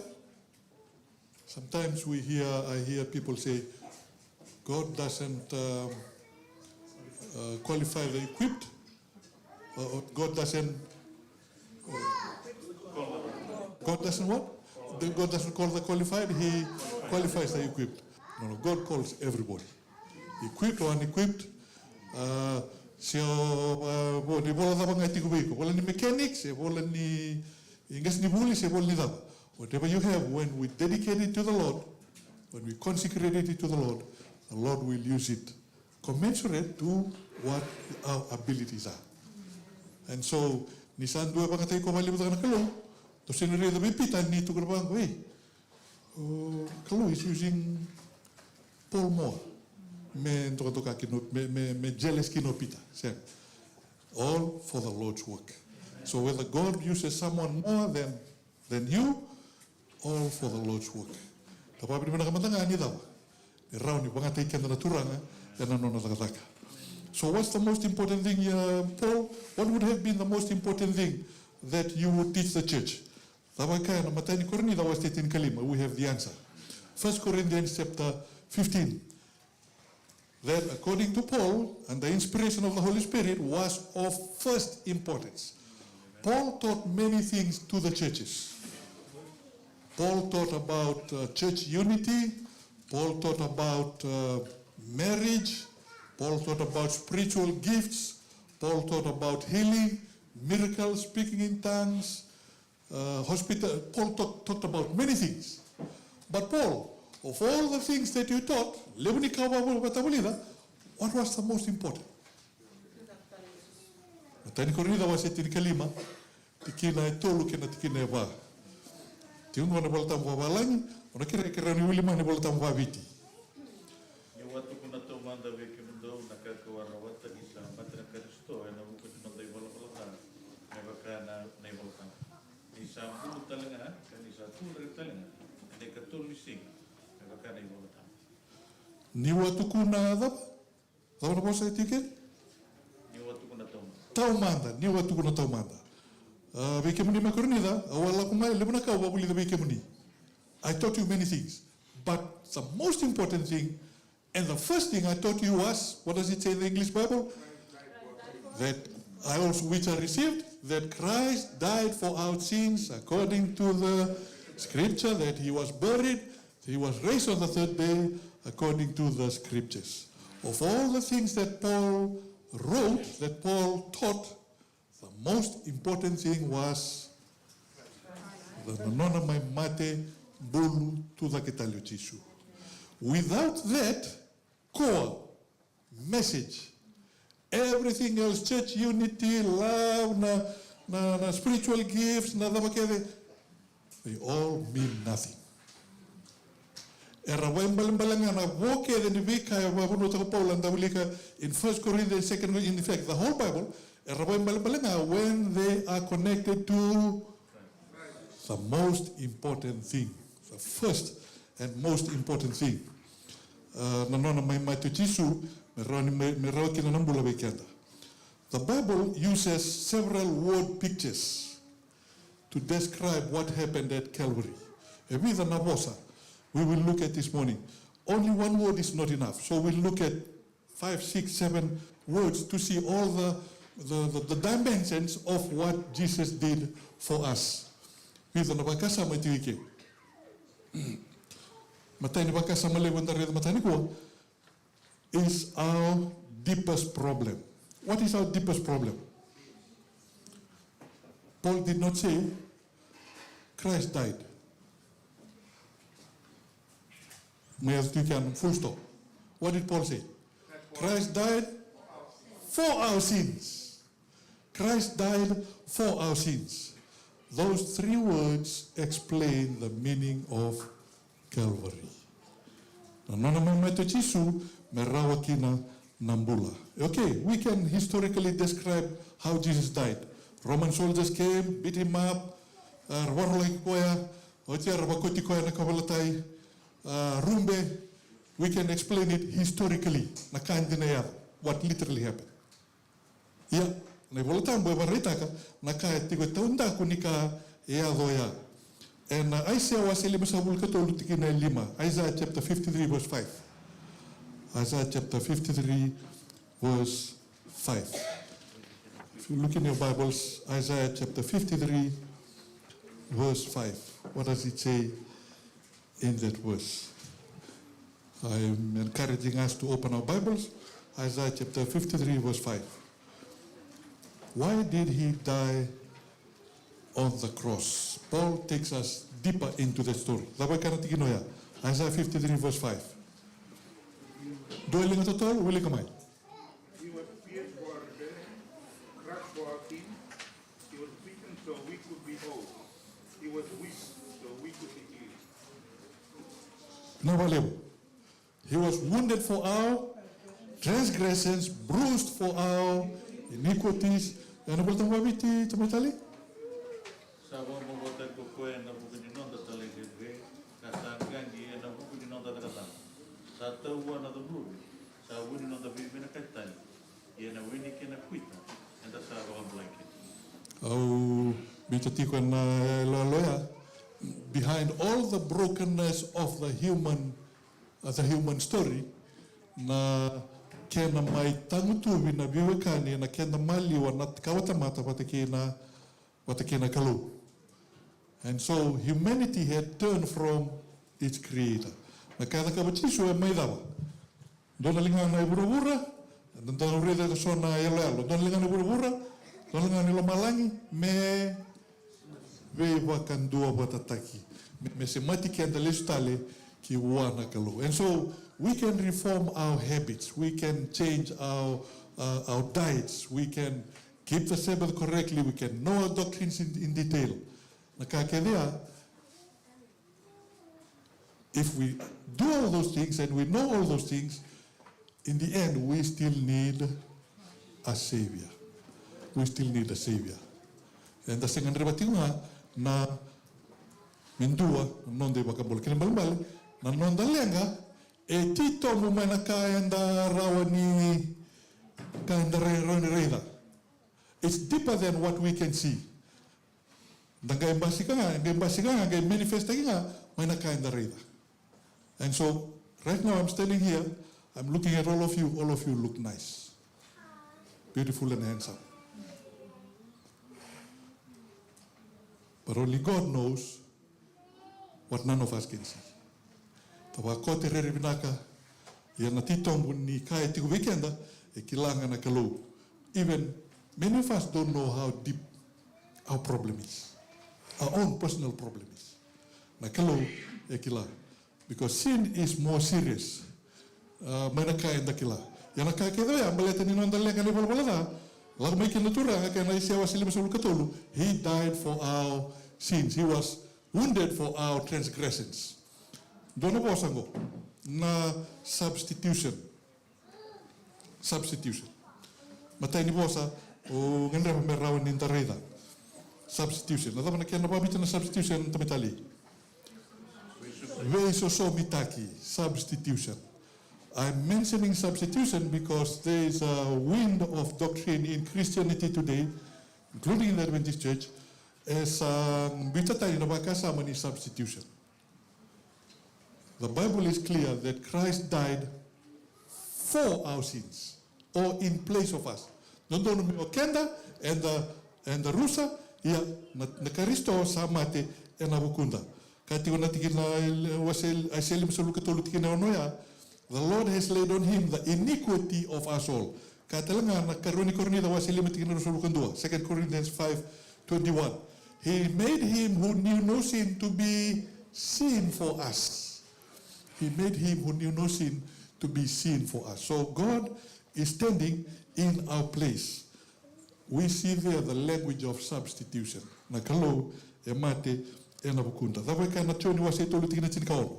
Sometimes we hear, I hear people say, "God doesn't, um, uh, qualify the equipped." Uh, God doesn't, God doesn't what? The God doesn't call the qualified, he qualifies the equipped. No, no, God calls everybody. Equipped or unequipped. Uh, se o, uh, vo, ni vola cava ga e tiko vei iko. Vola ni mechanic, se vola ni, i qase ni vuli, se vola ni cava. Whatever you have, when we dedicate it to the Lord, when we consecrate it to the Lord, the Lord will use it commensurate to what our abilities are. And so, ni sa dua e vakatai ko valevu caka na Kalou, tou sega ni raica vei Pita ni tukuna vaqo, ei, o Kalou is using Paul more. Me dokadoka kina, me, me, me jealous kina o Pita. Sega. All for the Lord's work. So whether God uses someone more than, than you, all for the Lord's work. Ka vakavinavinaka mada ga ni cava? E rawa ni vakayagataki keda na Turaga ena nona cakacaka. So what's the most important thing, uh, Paul? What would have been the most important thing that you would teach the church? Cava e kaya na imatai ni Korinica wase tinikalima? We have the answer. First Corinthians chapter fifteen. That according to Paul and the inspiration of the Holy Spirit was of first importance. Paul taught many things to the churches. Paul taught about, uh, church unity. Paul taught about, uh, marriage. Paul taught about spiritual gifts. Paul taught about healing, miracles, speaking in tongues, uh, hospital. Paul taught, taught about many things. But Paul, of all the things that you taught, levu ni ka o vakatavulica, what was the most important? Matai ni Korinica wase tinikalima, tikina e tolu kei na tikina e va. Tiko qo na iVolatabu vakavalagi, o na kerea, kerea ni wili mai na iVolatabu vakaviti. Niu a tukuna taumada vei kemudou na ka ka'u a rawata, ni sa mate na Karisito ena vuku ni noda ivalavala ca, me vaka na, na iVolatabu. Ni sa bulu tale ga, ka ni sa tu draki tale ga ena ikatolu ni siga, me vaka na iVolatabu. Niu a tukuna cava? Cava na vosa e tiko kina? Niu a tukuna taumada. Taumada, niu a tukuna taumada. A, vei kemuni mai Korinica, au a lako mai, levu na ka au a vulica vei kemuni. I taught you many things. But the most important thing, and the first thing I taught you was, what does it say in the English Bible? That I also, which I received, that Christ died for our sins according to the scripture, that he was buried, he was raised on the third day according to the scriptures. Of all the things that Paul wrote, that Paul taught, the most important thing was the nona mai mate, bulu, tu cake tale o Jisu. Without that core message, everything else, church unity, love, na, na, na spiritual gifts, na cava kece, they all mean nothing. Era vakaibalebale ga na vo kece ni veika e vakavunauta ko Paula, da wilika in First Corinthians, Second Corinthians, in fact, the whole Bible, era vakaibalebale ga when they are connected to the most important thing, the first and most important thing. Uh, na nona mai mate o Jisu, me rawa ni, me, me rawa kina na bula vei keda. The Bible uses several word pictures to describe what happened at Calvary. E vica na vosa we will look at this morning. Only one word is not enough. So we'll look at five, six, seven words to see all the, the, the, the dimensions of what Jesus did for us. Vica na vakasama e tiko i ke. Matai ni vakasama levu eda raica matai nikua is our deepest problem. What is our deepest problem? Paul did not say Christ died. Mai yaco tu i ke, full stop. What did Paul say? Christ died for our sins. Christ died for our sins. Those three words explain the meaning of Calvary. Na nona mai mate o Jisu me rawa kina na bula. Okay, we can historically describe how Jesus died. Roman soldiers came, beat him up, uh, ra varolaki koya, oti era vakoti koya na kauveilatai, uh, rube. We can explain it historically, na ka dina e yaco, what literally happened. Ia, na iVolatabu e vakaraitaka na ka e tiko e taudaku ni ka e yaco oya. Ena, uh, Aisea wase limasagavulu ka tolu tikina e lima. Isaiah chapter fifty-three verse five. Isaiah chapter fifty-three verse five. If you look in your Bibles, Isaiah chapter fifty-three verse five. What does it say in that verse? I'm encouraging us to open our Bibles. Isaiah chapter fifty-three, verse five. Why did he die on the cross? Paul takes us deeper into the story. Cava e kaya na tikina oya? Isaiah fifty-three, verse five. Dua e liga totolo, wilika mai. He was pierced for our rebellion, crushed for our sin. He was beaten so we could be whole. He was whipped so we could be healed. Na vakalevu. He was wounded for our transgressions, bruised for our iniquities. Ena iVolatabu vakaViti, tamai Tali? Sa vakabobotaki ko koya ena vuku ni noda talaidredre, ka sa qaqi ena vuku ni noda cakacaka. Sa tauvana na cudruvi, sa vu ni noda veivinakati tani. Ia na we ni kena kuita eda sa vakabulai kina. Au biuta tiko ena yaloyalo ya, behind all the brokenness of the human, uh, the human story, na kena mai tagutuvi na veiwekani ena keda maliwa na kawatamata vata kei na vata kei na Kalou. And so humanity had turned from its creator. Na ka e cakava o Jisu e mai cava? Dua na ligana e vuravura, da dau raica eso na yaloyalo. Dua na ligana e vuravura, dua na ligana e lomalagi, me veivakaduavatataki. Me, me semati keda lesu tale ki vua na Kalou. And so we can reform our habits, we can change our, uh, our diets, we can keep the Sabbath correctly, we can know our doctrines in, in detail. Na ka kece ya, if we do all those things and we know all those things, in the end we still need a savior. We still need a savior. Eda sega ni gadreva tiko ga na me dua na noda iVakabula. Kena ibalebale, na noda leqa e titobu mai na ka eda rawa ni, ka eda rai-, rawa ni raica. It's deeper than what we can see. Da qai basika ga, qai basika ga, qai manifestaki ga mai na ka eda raica. And so, right now I'm standing here, I'm looking at all of you, all of you look nice. Beautiful and handsome. But only God knows what none of us can see. Tava kote rere vinaka, ia na titobu ni ka e tiko vei keda, e kila ga na Kalou. Even many of us don't know how deep our problem is, our own personal problem is. Na Kalou e kila. Because sin is more serious, uh, mai na ka eda kila. Ia na ka kece oya, baleta ni noda leqa na ivalavala ca, lako mai kina na Turaga, kena Aisea wase limasagavulu ka tolu, he died for our sins. He was wounded for our transgressions. Dua na vosa qo, na substitution. Substitution. Matai ni vosa, o gadreva me rawa ni da raica. Substitution. Na cava na kena vaviti na substitution, tamai Tali? Veisosomitaki, substitution. I'm mentioning substitution because there is a wind of doctrine in Christianity today, including in the Adventist Church, e sa biuta tani na vakasama ni substitution. The Bible is clear that Christ died for our sins, or in place of us. Dodonu me o keda eda, eda rusa, ia na, na Karisito sa mate ena vukuda. Ka tiko na tikina, e, wase, Aisea limasagavulu ka tolu tikina ono ya, the Lord has laid on him the iniquity of us all. Ka tale ga na ikarua ni Korinica wase lima tikina ruasagavulu ka dua, Second Corinthians five twenty-one. He made him who knew no sin to be sin for us. He made him who knew no sin to be sin for us. So God is standing in our place. We see there the language of substitution. Na Kalou e mate ena vukuda. Cava e kaya na Joni wase tolu tikina tinikaono?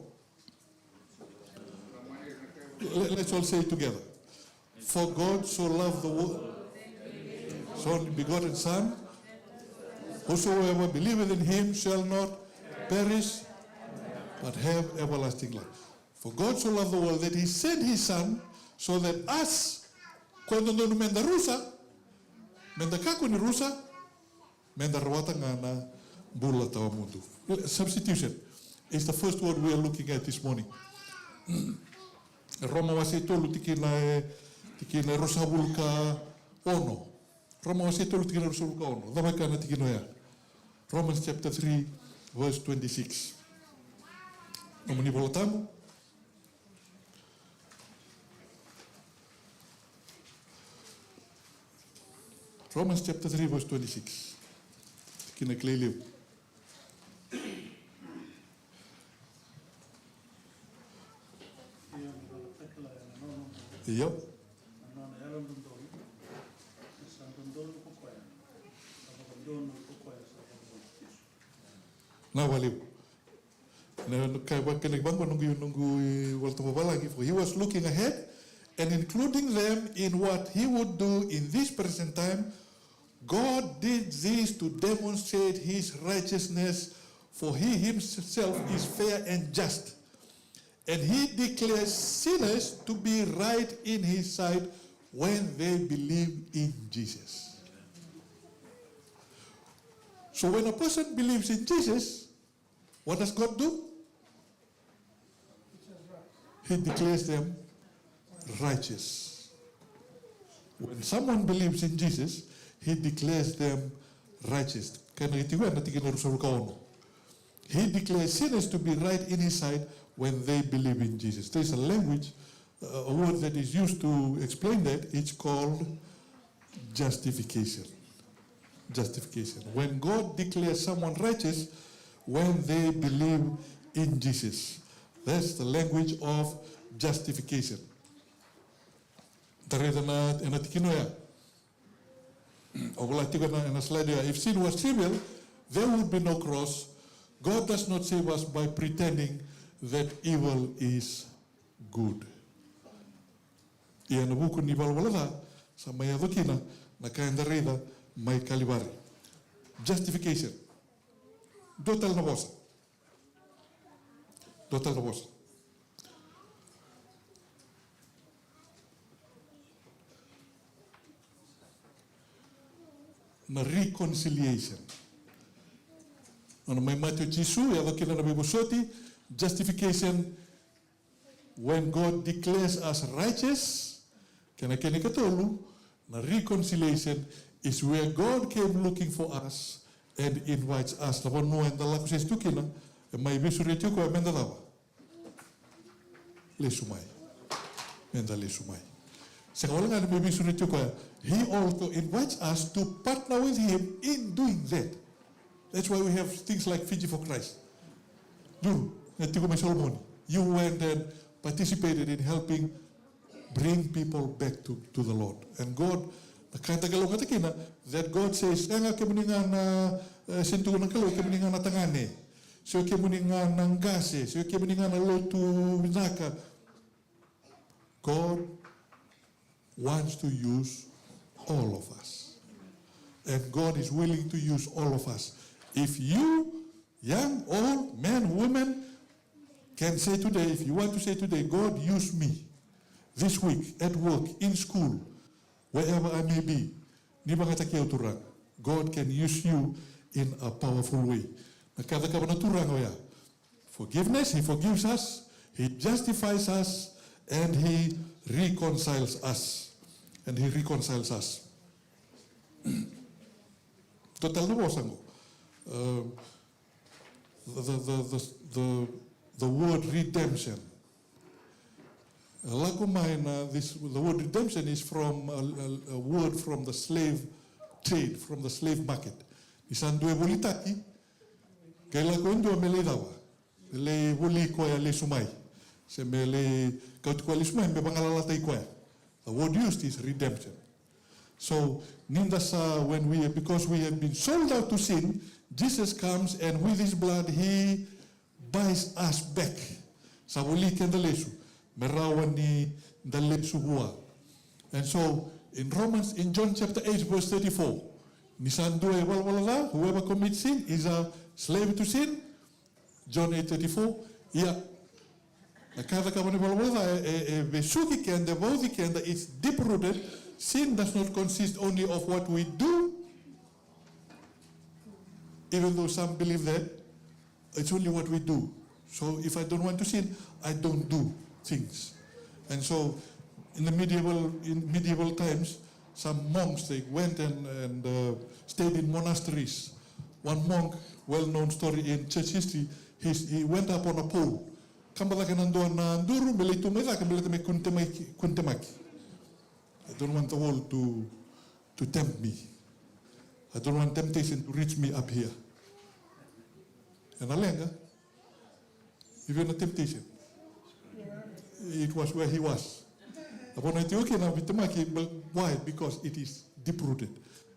Let, let's all say it together. For God so loved the world, his only begotten Son, whosoever believeth in him shall not perish, but have everlasting life. For God so loved the world that he sent his Son, so that us, ko dodonu meda rusa, meda kakua ni rusa, meda rawata ga na bula tawamudu. Substitution is the first word we are looking at this morning. Roma wase tolu tikina e, tikina e ruasagavulu ka ono. Roma wase tolu tikina e ruasagavulu ka ono. Cava e kaya na tikina oya? Romans chapter three, verse twenty-six. Nomuni iVolatabu. Romans chapter three, verse twenty-six. Tikina kilai levu. Io. Na valiu. Na, na, ka, va, kena vaqo noqu, noqu iVolatabu vavalagi. For he was looking ahead and including them in what he would do in this present time. God did this to demonstrate his righteousness, for he himself is fair and just. And he declares sinners to be right in his sight when they believe in Jesus. So when a person believes in Jesus, what does God do? He declares them righteous. When someone believes in Jesus, he declares them righteous. Kena iti vei na tikina ruasagavulu ka ono. He declares sinners to be right in his sight when they believe in Jesus. There is a language, uh, a word that is used to explain that. It's called justification. Justification. When God declares someone righteous, when they believe in Jesus. That's the language of justification. Da raica na, ena tikina oya. Au vola tiko ena, ena slide oya. If sin was trivial, there would be no cross. God does not save us by pretending that evil is good. Ia na vuku ni valavala ca, sa mai yaco kina na ka eda raica mai Kalivari. Justification. Dua tale na vosa. Dua tale na vosa. Na reconciliation. Nona mai mate o Jisu, yaco kina na veivosoti, justification, when God declares us righteous, kena kena ikatolu, na reconciliation is where God came looking for us and invites us. Na vanua eda lako sese tu kina, e mai veisureti o koya meda cava? Lesu mai. Meda lesu mai. Sega wale ga ni mai veisureti o koya. He also invites us to partner with him in doing that. That's why we have things like Fiji for Christ. Duru, na tiko mai Solomoni. You went and participated in helping bring people back to, to the Lord. And God, na ka eda kalougata kina, that God says, sega kemuni ga na, eh, sega ni tukuna na Kalou, kemuni ga na tagane. Se o kemuni ga na qase, se o kemuni ga na lotu vinaka. God wants to use all of us. And God is willing to use all of us. If you, young, old, man, woman, can say today, if you want to say today, "God, use me this week, at work, in school, wherever I may be," ni vakayagataki au, Turaga. God can use you in a powerful way. Na ka e cakava na Turaga oya. Forgiveness, he forgives us, he justifies us, and he reconciles us. And he reconciles us. Total na vosa qo. Uh, the, the, the, the, the, the word redemption. Lako mai na, this, the word redemption is from a, a, a word from the slave trade, from the slave market. Ni sa dua e volitaki, qai lako e dua me lai cava? Me lai voli koya lesu mai. Se me lai kauti koya lesu mai, me vagalalataki koya. The word used is redemption. So, ni da sa, when we, because we have been sold out to sin, Jesus comes and with his blood he buys us back. Sa voli keda lesu me rawa ni da lesu vua. And so, in Romans, in John chapter eight, verse thirty-four, ni sa dua e valavala ca, whoever commits sin is a slave to sin. John eight thirty-four. Ia, na ka e cakava na ivalavala ca, e, e, e vesuki keda, e vauci keda, it's deep rooted. Sin does not consist only of what we do, even though some believe that it's only what we do. So if I don't want to sin, I don't do things. And so in the medieval, in medieval times, some monks, they went and, and, uh, stayed in monasteries. One monk, well-known story in church history, he's, he went up on a pole. Kaba cake na dua na duru, me lai tu mai cake, me lai tu mai kune temaki, kune temaki. I don't want the world to, to tempt me. I don't want temptation to reach me up here. Ena leqa, even a temptation. It was where he was. A vanua e tiko kina na veitemaki, but why? Because it is deep-rooted.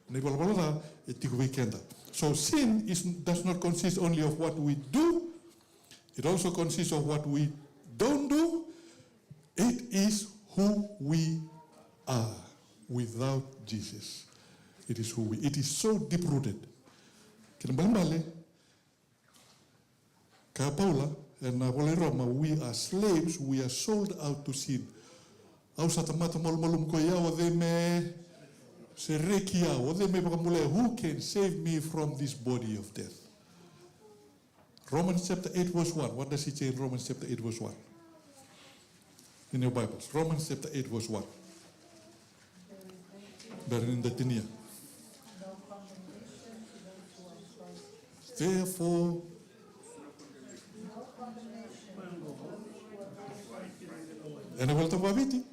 Na ivalavala ca e tiko vei keda. So sin is, does not consist only of what we do, it also consists of what we don't do. It is who we are without Jesus. It is who we, it is so deep-rooted. Kena ibalebale, kaya o Paula ena ivola i Roma, we are slaves, we are sold out to sin. Au sa tamata malumalumu, ko i au, o cei me sereki au? O cei me vakabulai au? Who can save me from this body of death? Romans chapter eight verse one. What does it say in Romans chapter eight verse one? In your Bibles, Romans chapter eight verse one. Bera ni da tinia. Therefore, ena iVolatabu vakaViti.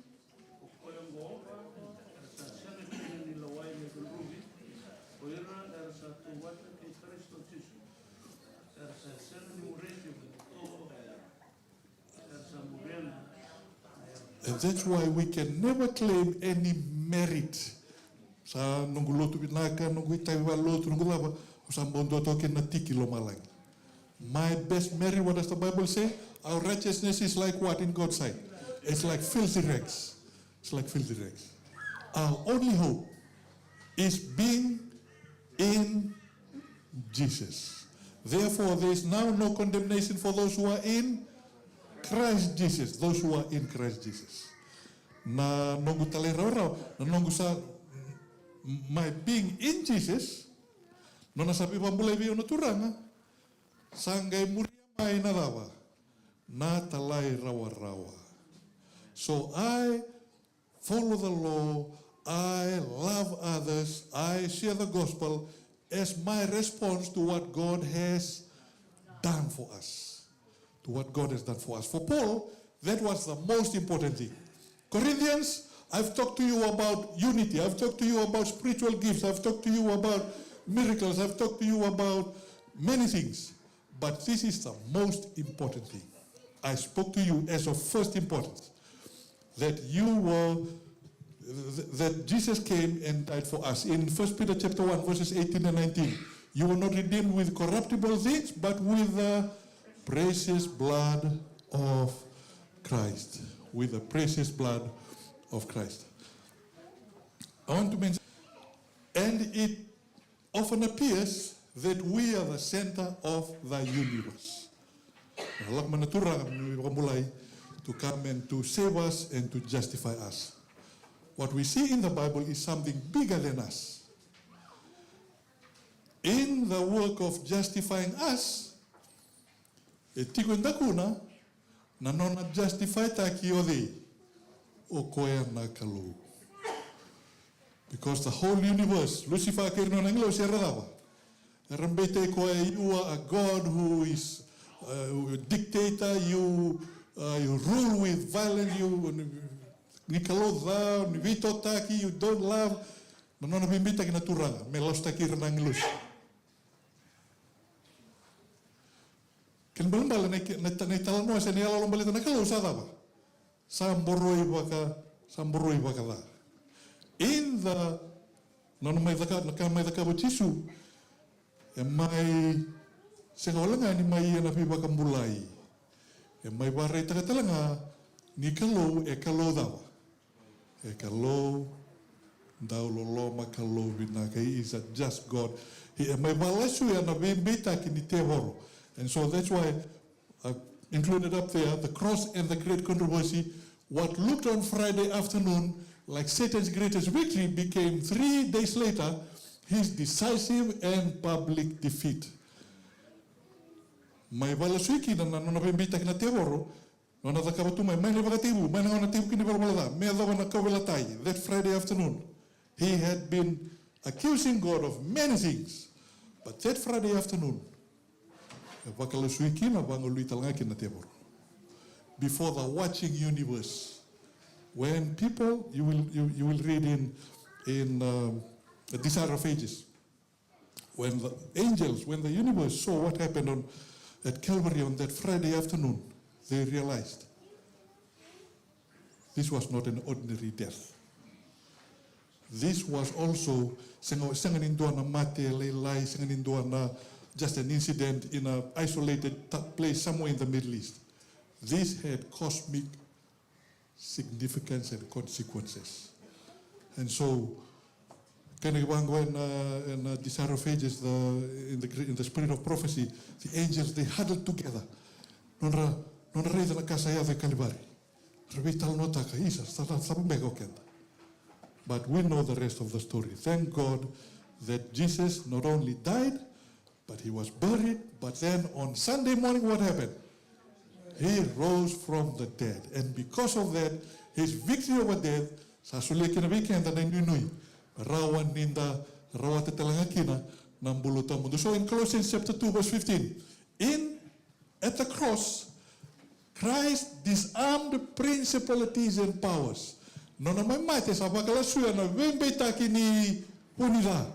O koya oqo era sa sega kina ni lewai me cudruvi, o ira era sa tauvata kei Karisito Jisu, era sa sega ni muria tiko na tovo, era sa muria na yalo. And that's why we can never claim any merit. Sa noqu lotu vinaka, noqu itavi vakalotu, noqu cava, au sa bau dua toka kina na tiki lomalagi. My best merit, what does the Bible say? Our righteousness is like what in God's sight? It's like filthy rags. It's like filthy rags. Our only hope is being in Jesus. Therefore, there is now no condemnation for those who are in Christ Jesus. Those who are in Christ Jesus. Na noqu talairawarawa, na noqu sa, my being in Jesus, nona sa veivakabulai vei au na Turaga, sa qai muria mai na cava? Na talairawarawa. So I follow the law, I love others, I share the gospel as my response to what God has done for us. To what God has done for us. For Paul, that was the most important thing. Corinthians, I've talked to you about unity. I've talked to you about spiritual gifts. I've talked to you about miracles. I've talked to you about many things. But this is the most important thing. I spoke to you as of first importance, that you were, th-, that Jesus came and died for us. In First Peter chapter one, verses eighteen and nineteen, you were not redeemed with corruptible things, but with the precious blood of Christ. With the precious blood of Christ. I want to mention, and it often appears that we are the center of the universe. Na lako mai na Turaga me vakabulai, to come and to save us and to justify us. What we see in the Bible is something bigger than us. In the work of justifying us, e tiko e dakuna na nona justify-taki o cei? O koya na Kalou. Because the whole universe, Lucifer kei ira na nona agilosi era cava? Era beitaki koya, you are a God who is, uh, dictator, you, uh, you rule with violence, you, ni Kalou ca, ni veitotaki, you don't love. Na nona veibeitaki na Turaga me lasutaki ira na agilosi. Kena ibalebale na, na, na italanoa se na iyaloyalo baleta na Kalou sa cava? Sa boroi vaka, sa boroi vakaca. In the, na nona mai caka, na ka mai cakava o Jisu, e mai sega wale ga ni mai ia na veivakabulai. E mai vakaraitaka tale ga ni Kalou e Kalou cava? E Kalou dau loloma, Kalou vinaka. He is a just God. He, e mai vakalesui na veibeitaki ni tevoro. And so that's why I included up there the cross and the great controversy. What looked on Friday afternoon like Satan's greatest victory became three days later his decisive and public defeat. Mai vakalesui kina na nona veibeitaki na tevoro, nona cakava tu mai, mai na ivakatekivu, mai na gauna tekivu kina ivalavala ca, me yacova na kauveilatai, that Friday afternoon. He had been accusing God of many things. But that Friday afternoon, e vakalasui kina, vagalui tale ga kina na tevoro. Before the watching universe, when people, you will, you, you will read in, in, um, the Desire of Ages, when the angels, when the universe saw what happened on, at Calvary on that Friday afternoon, they realized this was not an ordinary death. This was also, sega, sega ni dua na mate lailai, sega ni dua na just an incident in a isolated ta-, place somewhere in the Middle East. This had cosmic significance and consequences. And so, kena ivaqo ena, ena Desire of Ages, the, in the, in the spirit of prophecy, the angels, they huddled together. Nodra, nodra raica na ka sa yaco e Kalivari. Ra veitalanoataka, isa, sa, sa, sa beka o keda. But we know the rest of the story. Thank God that Jesus not only died, but he was buried, but then on Sunday morning, what happened? He rose from the dead. And because of that, his victory over death, sa solia kina vei keda na inuinui. Rawa ni da rawata tale ga kina na bula tawamudu. So in Colossians chapter two, verse fifteen, in, at the cross, Christ disarmed principalities and powers. Nona mai mate sa vakalasuya na veibeitaki ni vu ni ca.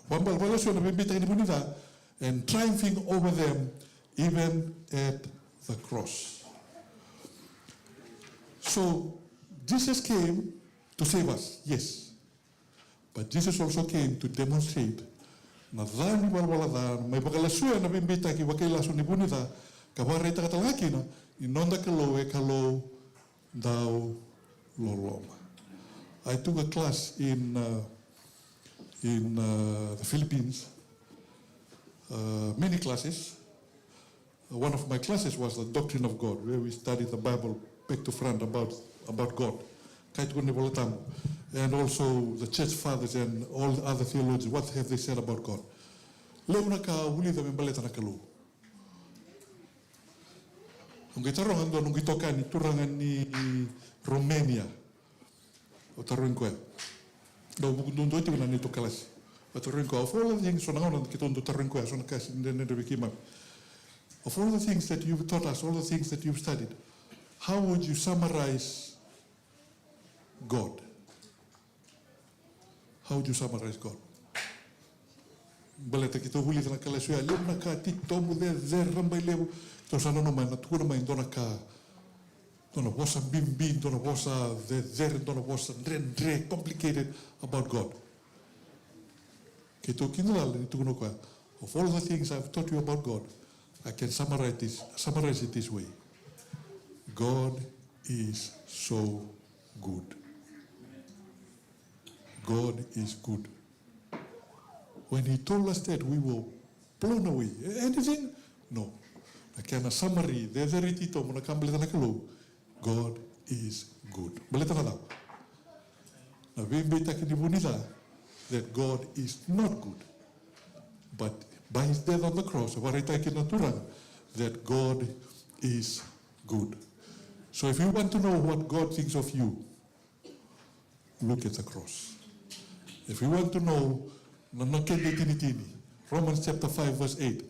Vabal, vakalasuya na veibeitaki ni vu ni ca, and triumphing over them even at the cross. So, Jesus came to save us, yes. But Jesus also came to demonstrate na ca ni valavala ca, mai vakalasuya na veibeitaki vakailasu ni vu ni ca, ka vakaraitaka tale ga kina ni noda Kalou e Kalou dau loloma. I took a class in, uh, in, uh, the Philippines, uh, many classes. Uh, one of my classes was the Doctrine of God, where we studied the Bible back to front about, about God. Kai tukuna ni Vola Tabu. And also the church fathers and all the other theologians, what have they said about God? Levu na ka vulica me baleta na Kalou. Au qai taroga e dua noqu itokani turaga ni Romania. Au tarogi koya. Dau vuku duadua tiko na neitou kalasi. Au tarogi koya, of all the things, so na gauna keitou dau tarogi koya so na ka e dredredre vei keimami. Of all the things that you've taught us, all the things that you've studied, how would you summarize God? How would you summarize God? Baleta keitou vulica na kalasi oya, levu na ka titobu, cecere, rabailevu. Keitou sa nanuma me na tukuna mai e dua na ka, dua na vosa bibi, dua na vosa cecere, dua na vosa dredre, complicated about God. Keitou kidacala ni tukuna o koya, of all the things I've taught you about God, I can summarize this, summarize it this way. God is so good. God is good. When he told us that, we were blown away. Anything? No. Na kena summary, cecere titobu na ka baleta na Kalou, God is good. Baleta na cava? Na veibeitaki ni vu ni ca, that God is not good. But by his death on the cross, e vakaraitaka kina na Turaga that God is good. So if you want to know what God thinks of you, look at the cross. If you want to know na, na kena itinitini, Romans chapter five verse eight,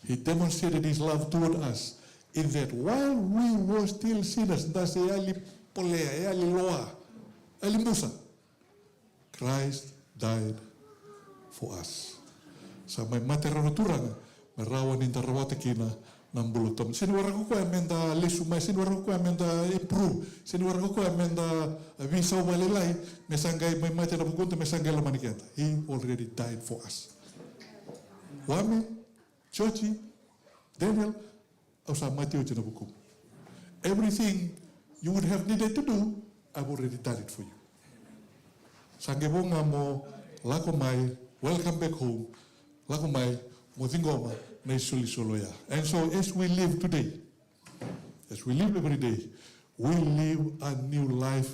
he demonstrated his love toward us in that while we were still sinners, da se yali polea, yali loa, yali busa, Christ died for us. Sa mai mate rawa na Turaga me rawa ni da rawata kina na bula tawamudu. Sega ni waraka o koya me da lesu mai, sega ni waraka o koya me da improve, sega ni waraka o koya me da veisau vakalailai, me sa qai mai mate ena vukuda, me sa qai lomani keda. He already died for us. Wame, Joji, Daniel, au sa mate oti ena vukumu. Everything you would have needed to do, I've already done it for you. Sa qai vo ga mo lako mai, welcome back home, lako mai mo ciqoma na isolisoli oya. And so as we live today, as we live every day, we live a new life,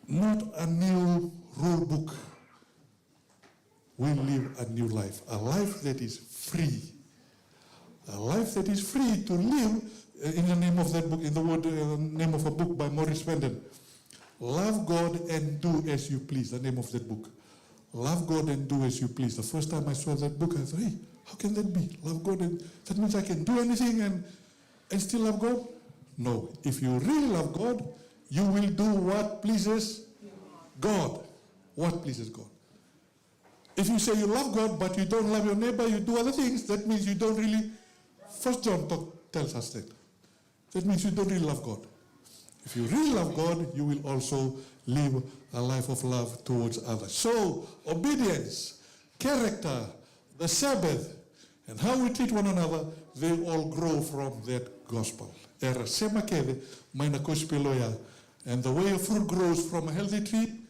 not a new rule book. We live a new life, a life that is free. A life that is free to live, uh, in the name of that book, in the word, uh, name of a book by Maurice Vanden. Love God and Do as You Please, the name of that book. Love God and Do as You Please. The first time I saw that book, I thought, "Hey, how can that be? Love God and, that means I can do anything and, and still love God?" No. If you really love God, you will do what pleases God. What pleases God. If you say you love God, but you don't love your neighbor, you do other things, that means you don't really, First John talk, tells us that. That means you don't really love God. If you really love God, you will also live a life of love towards others. So, obedience, character, the Sabbath, and how we treat one another, they all grow from that gospel. Era sema kece mai na kosipeli oya. And the way a fruit grows from a healthy tree,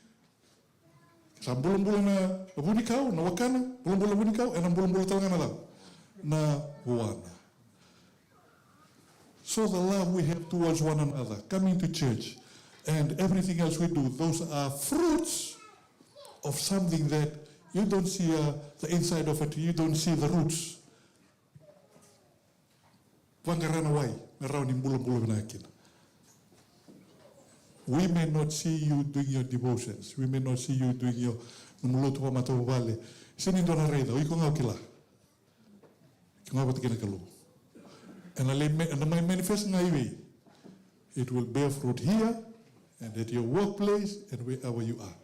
sa bulabula na, na vunikau, na wakana, bulabula na vunikau, ena bulabula tale ga na cau, na vuana. So the love we have towards one another, coming to church, and everything else we do, those are fruits of something that you don't see, uh, the inside of it, you don't see the roots. Vaqara na wai me rawa ni bulabula vinaka kina. We may not see you doing your devotions. We may not see you doing your, nomu lotu vakamatavuvale. Sega ni dua na raica, o iko ga o kila. Iko ga vata kei na Kalou. Ena lai me-, ena mai manifest ga i vei. It will bear fruit here and at your workplace and wherever you are.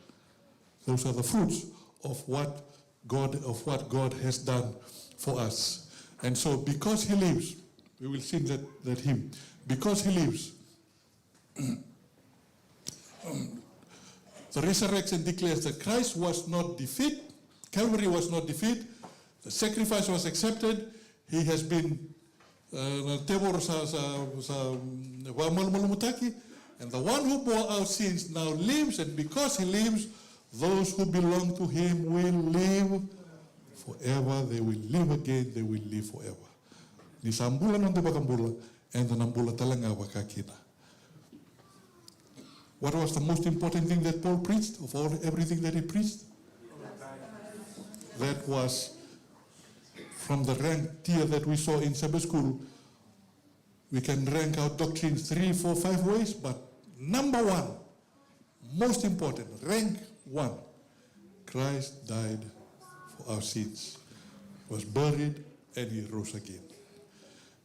Those are the fruits of what God, of what God has done for us. And so, because He lives, we will sing that, that hymn. Because He lives, the resurrection declares that Christ was not defeat, Calvary was not defeat, the sacrifice was accepted, He has been, uh, na tevoro sa, sa, sa, mm, vakamalumalumutaki, and the one who bore our sins now lives, and because He lives, those who belong to Him will live forever. They will live again, they will live forever. Ni sa bula na noda iVakabula, eda na bula tale ga vakakina. What was the most important thing that Paul preached, of all, everything that he preached? That was from the rank tier that we saw in Sabbath school. We can rank our doctrines three, four, five ways, but number one, most important, rank one, Christ died for our sins, was buried, and He rose again.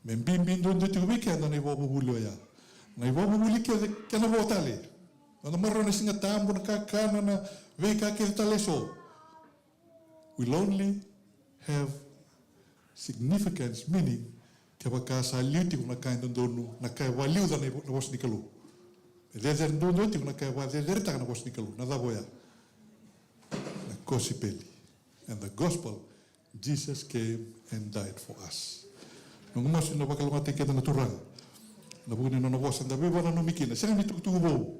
Me bibi duadua tiko vei keda na ivakavuvuli oya. Na ivakavuvuli kece kei na vo tale. Na marau na Siga Tabu, na kakana, na veika kece tale eso will only have significance, meaning, kevaka sa liu tiko na ka e dodonu, na ka e vakaliuca na ivo-, na vosa ni Kalou. E cecere duadua tiko na ka e vakaceceretaka na vosa ni Kalou. Na cava oya? Na kosipeli. And the gospel, Jesus came and died for us. Noqu masu ni na vakalougatataki keda na Turaga ena vuku ni nona vosa da veivakananumi kina. Sega ni tukutuku vou.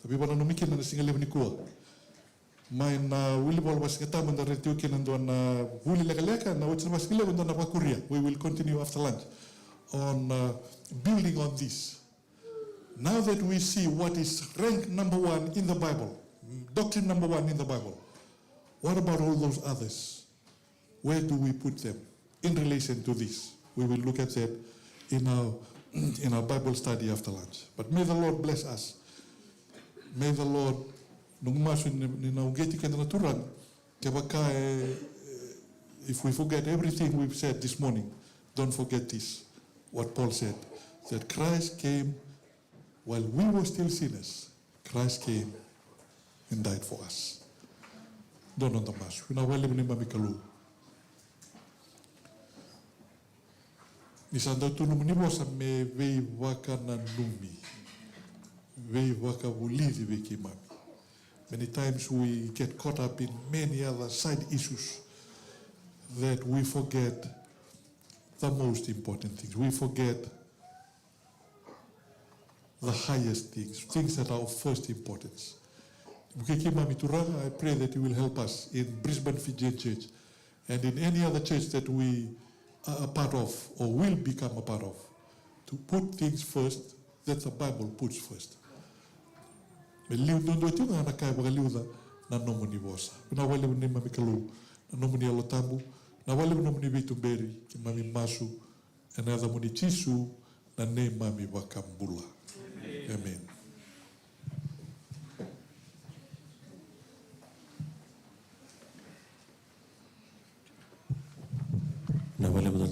Da veivakananumi kina na siga levu nikua. Mai na wilivola vakasigatabu da raica tiko kina e dua na vuli lekaleka, na oti na vakasigalevu e dua na vakuria. We will continue after lunch on, uh, building on this. Now that we see what is rank number one in the Bible, doctrine number one in the Bible, what about all those others? Where do we put them in relation to this? We will look at that in our, in our Bible study after lunch. But may the Lord bless us. May the Lord, noqu masu ni, ni na uqeti keda na Turaga, kevaka e, if we forget everything we've said this morning, don't forget this, what Paul said, that Christ came while we were still sinners, Christ came and died for us. Dua noda masu. Vinaka vakalevu neimami Kalou. Ni sa dau tu nomuni vosa me veivakananumi, veivakavulici vei keimami. Many times we get caught up in many other side issues that we forget the most important things. We forget the highest things, things that are of first importance. Vukei keimami Turaga, I pray that you will help us in Brisbane Fijian Church and in any other church that we are a part of or will become a part of, to put things first that the Bible puts first. Me liu duadua tiko ga na ka e vakaliuca na nomuni vosa. Vinaka vakalevu neimami Kalou, na nomuni Yalo Tabu, vinaka vakalevu nomuni veituberi, keimami masu ena yacamuni Jisu, na neimami Vakabula. Amen.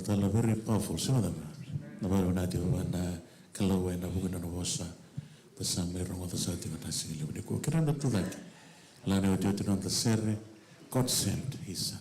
Tala very powerful, sega cava? Na vakavinakati vava na Kalou ena vuku ni nona vosa. Da sa mai rogoca sara tiko na siga levu nikua. Kerea da tucake. Lagani otioti na noda sere, God sent his son.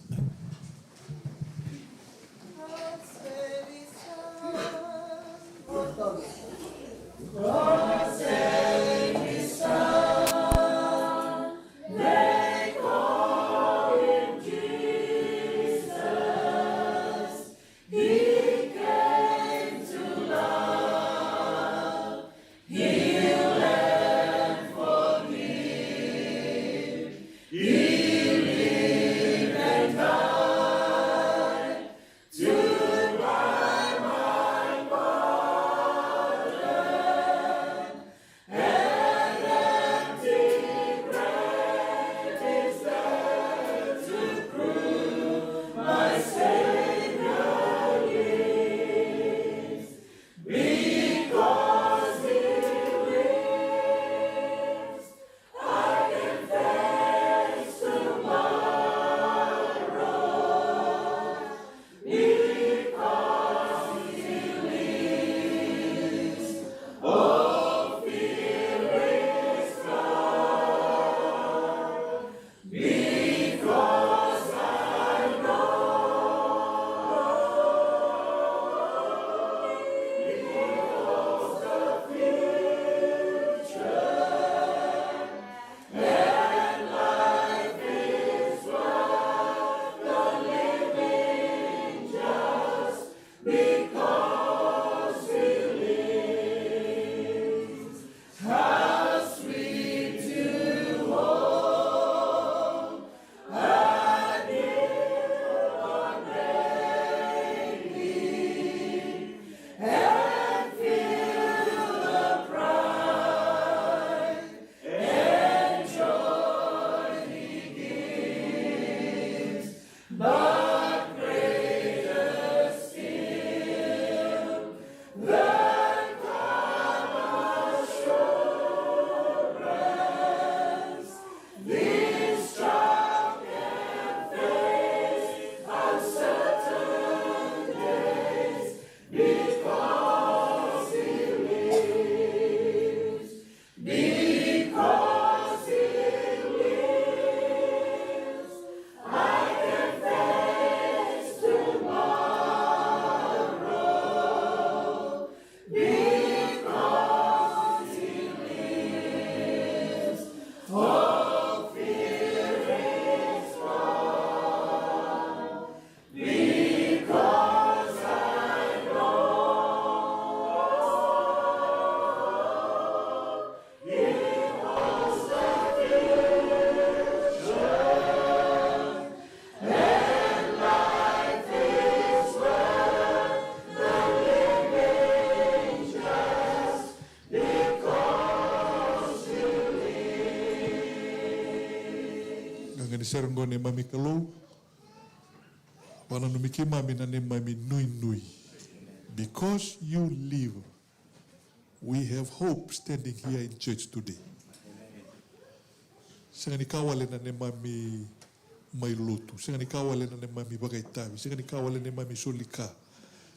Qaqa ni sere qo, neimami Kalou, vakananumi keimami na neimami nuinui. Because you live, we have hope standing here in church today. Sega ni ka wale na neimami mai lotu, sega ni ka wale na neimami vakaitavi, sega ni ka wale na neimami soli ka,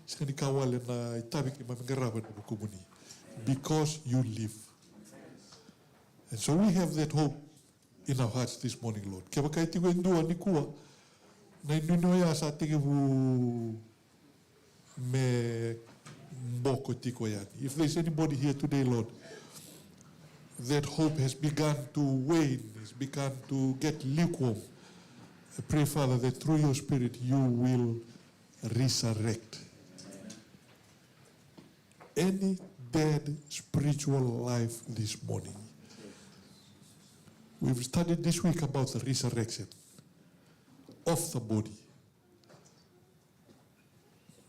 sega ni ka wale na itavi keimami qarava ena vukumuni. Because you live. And so we have that hope in our hearts this morning, Lord. Kevaka e tiko e dua nikua na inuinui oya sa tekivu me boko tiko yani. If there's anybody here today, Lord, that hope has begun to wane, has begun to get lukewarm, I pray, Father, that through your Spirit you will resurrect any dead spiritual life this morning. We've studied this week about the resurrection of the body.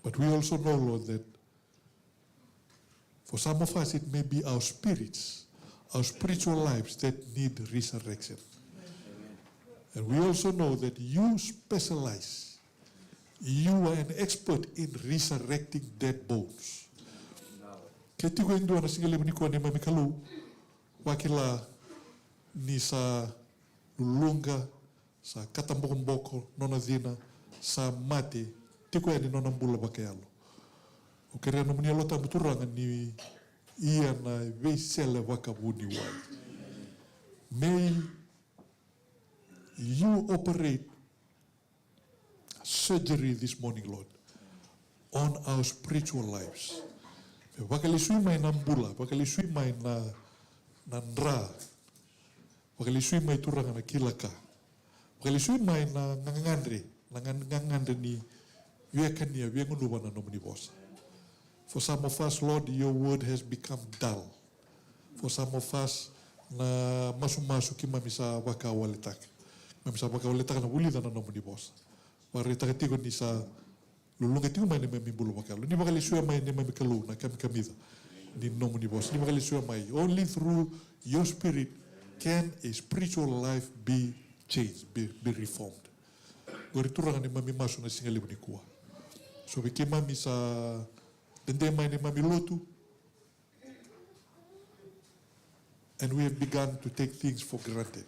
But we also know, Lord, that for some of us it may be our spirits, our spiritual lives that need resurrection. And we also know that you specialize, you are an expert in resurrecting dead bones. Ke tiko e dua na siga levu nikua, neimami Kalou, vakila ni sa luluqa, sa katabokoboko nona cina, sa mate, tiko yani na nona bula vakayalo. Au kerea nomuni Yalo Tabu Turaga ni ia na veisele vakavuniwai. May you operate surgery this morning, Lord, on our spiritual lives. Me vakalesui mai na bula, vakalesui mai na, na dra, vakalesui mai Turaga na kila ka, vakalesui mai na gagadre, na ga-, gagadre ni via kania, via gunuva na nomuni vosa. For some of us, Lord, your word has become dull. For some of us, na masumasu keimami sa vakawaletaka. Keimami sa vakawaletaka na vulica na nomuni vosa. Vakaraitaka tiko ni sa luluqa tiko mai na neimami bula vakayalo. Ni vakalesuya mai neimami Kalou na kamikamica ni nomuni vosa. Ni vakalesuya mai. Only through your spirit can a spiritual life be changed, be, be reformed. Qori Turaga neimami masu na siga levu nikua. So vei keimami sa dede mai neimami lotu, and we have begun to take things for granted.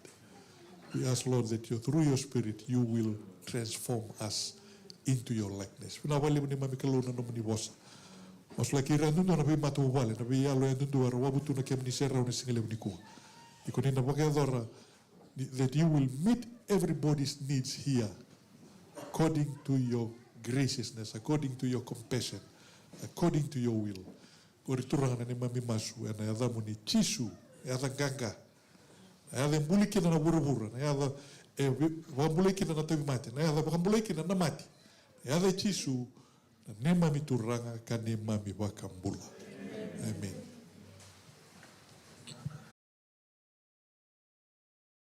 We ask, Lord, that you, through your spirit, you will transform us into your likeness. Vinaka vakalevu neimami Kalou na nomuni vosa. Masulaki ira yadudua na veimatavuvale, na veiyalo yadudua era wavu tu na kemuni serau na siga levu nikua. Iko ni na vakayacora ni, that you will meet everybody's needs here according to your graciousness, according to your compassion, according to your will. Qori Turaga na neimami masu ena yacamuni Jisu, yaca qaqa. Na yaca e buli kina na vuravura, na yaca e vi-, vakabulai kina na tauvimate, na yaca e vakabulai kina na mate. Na yaca i Jisu, na neimami Turaga ka neimami Vakabula. Amen.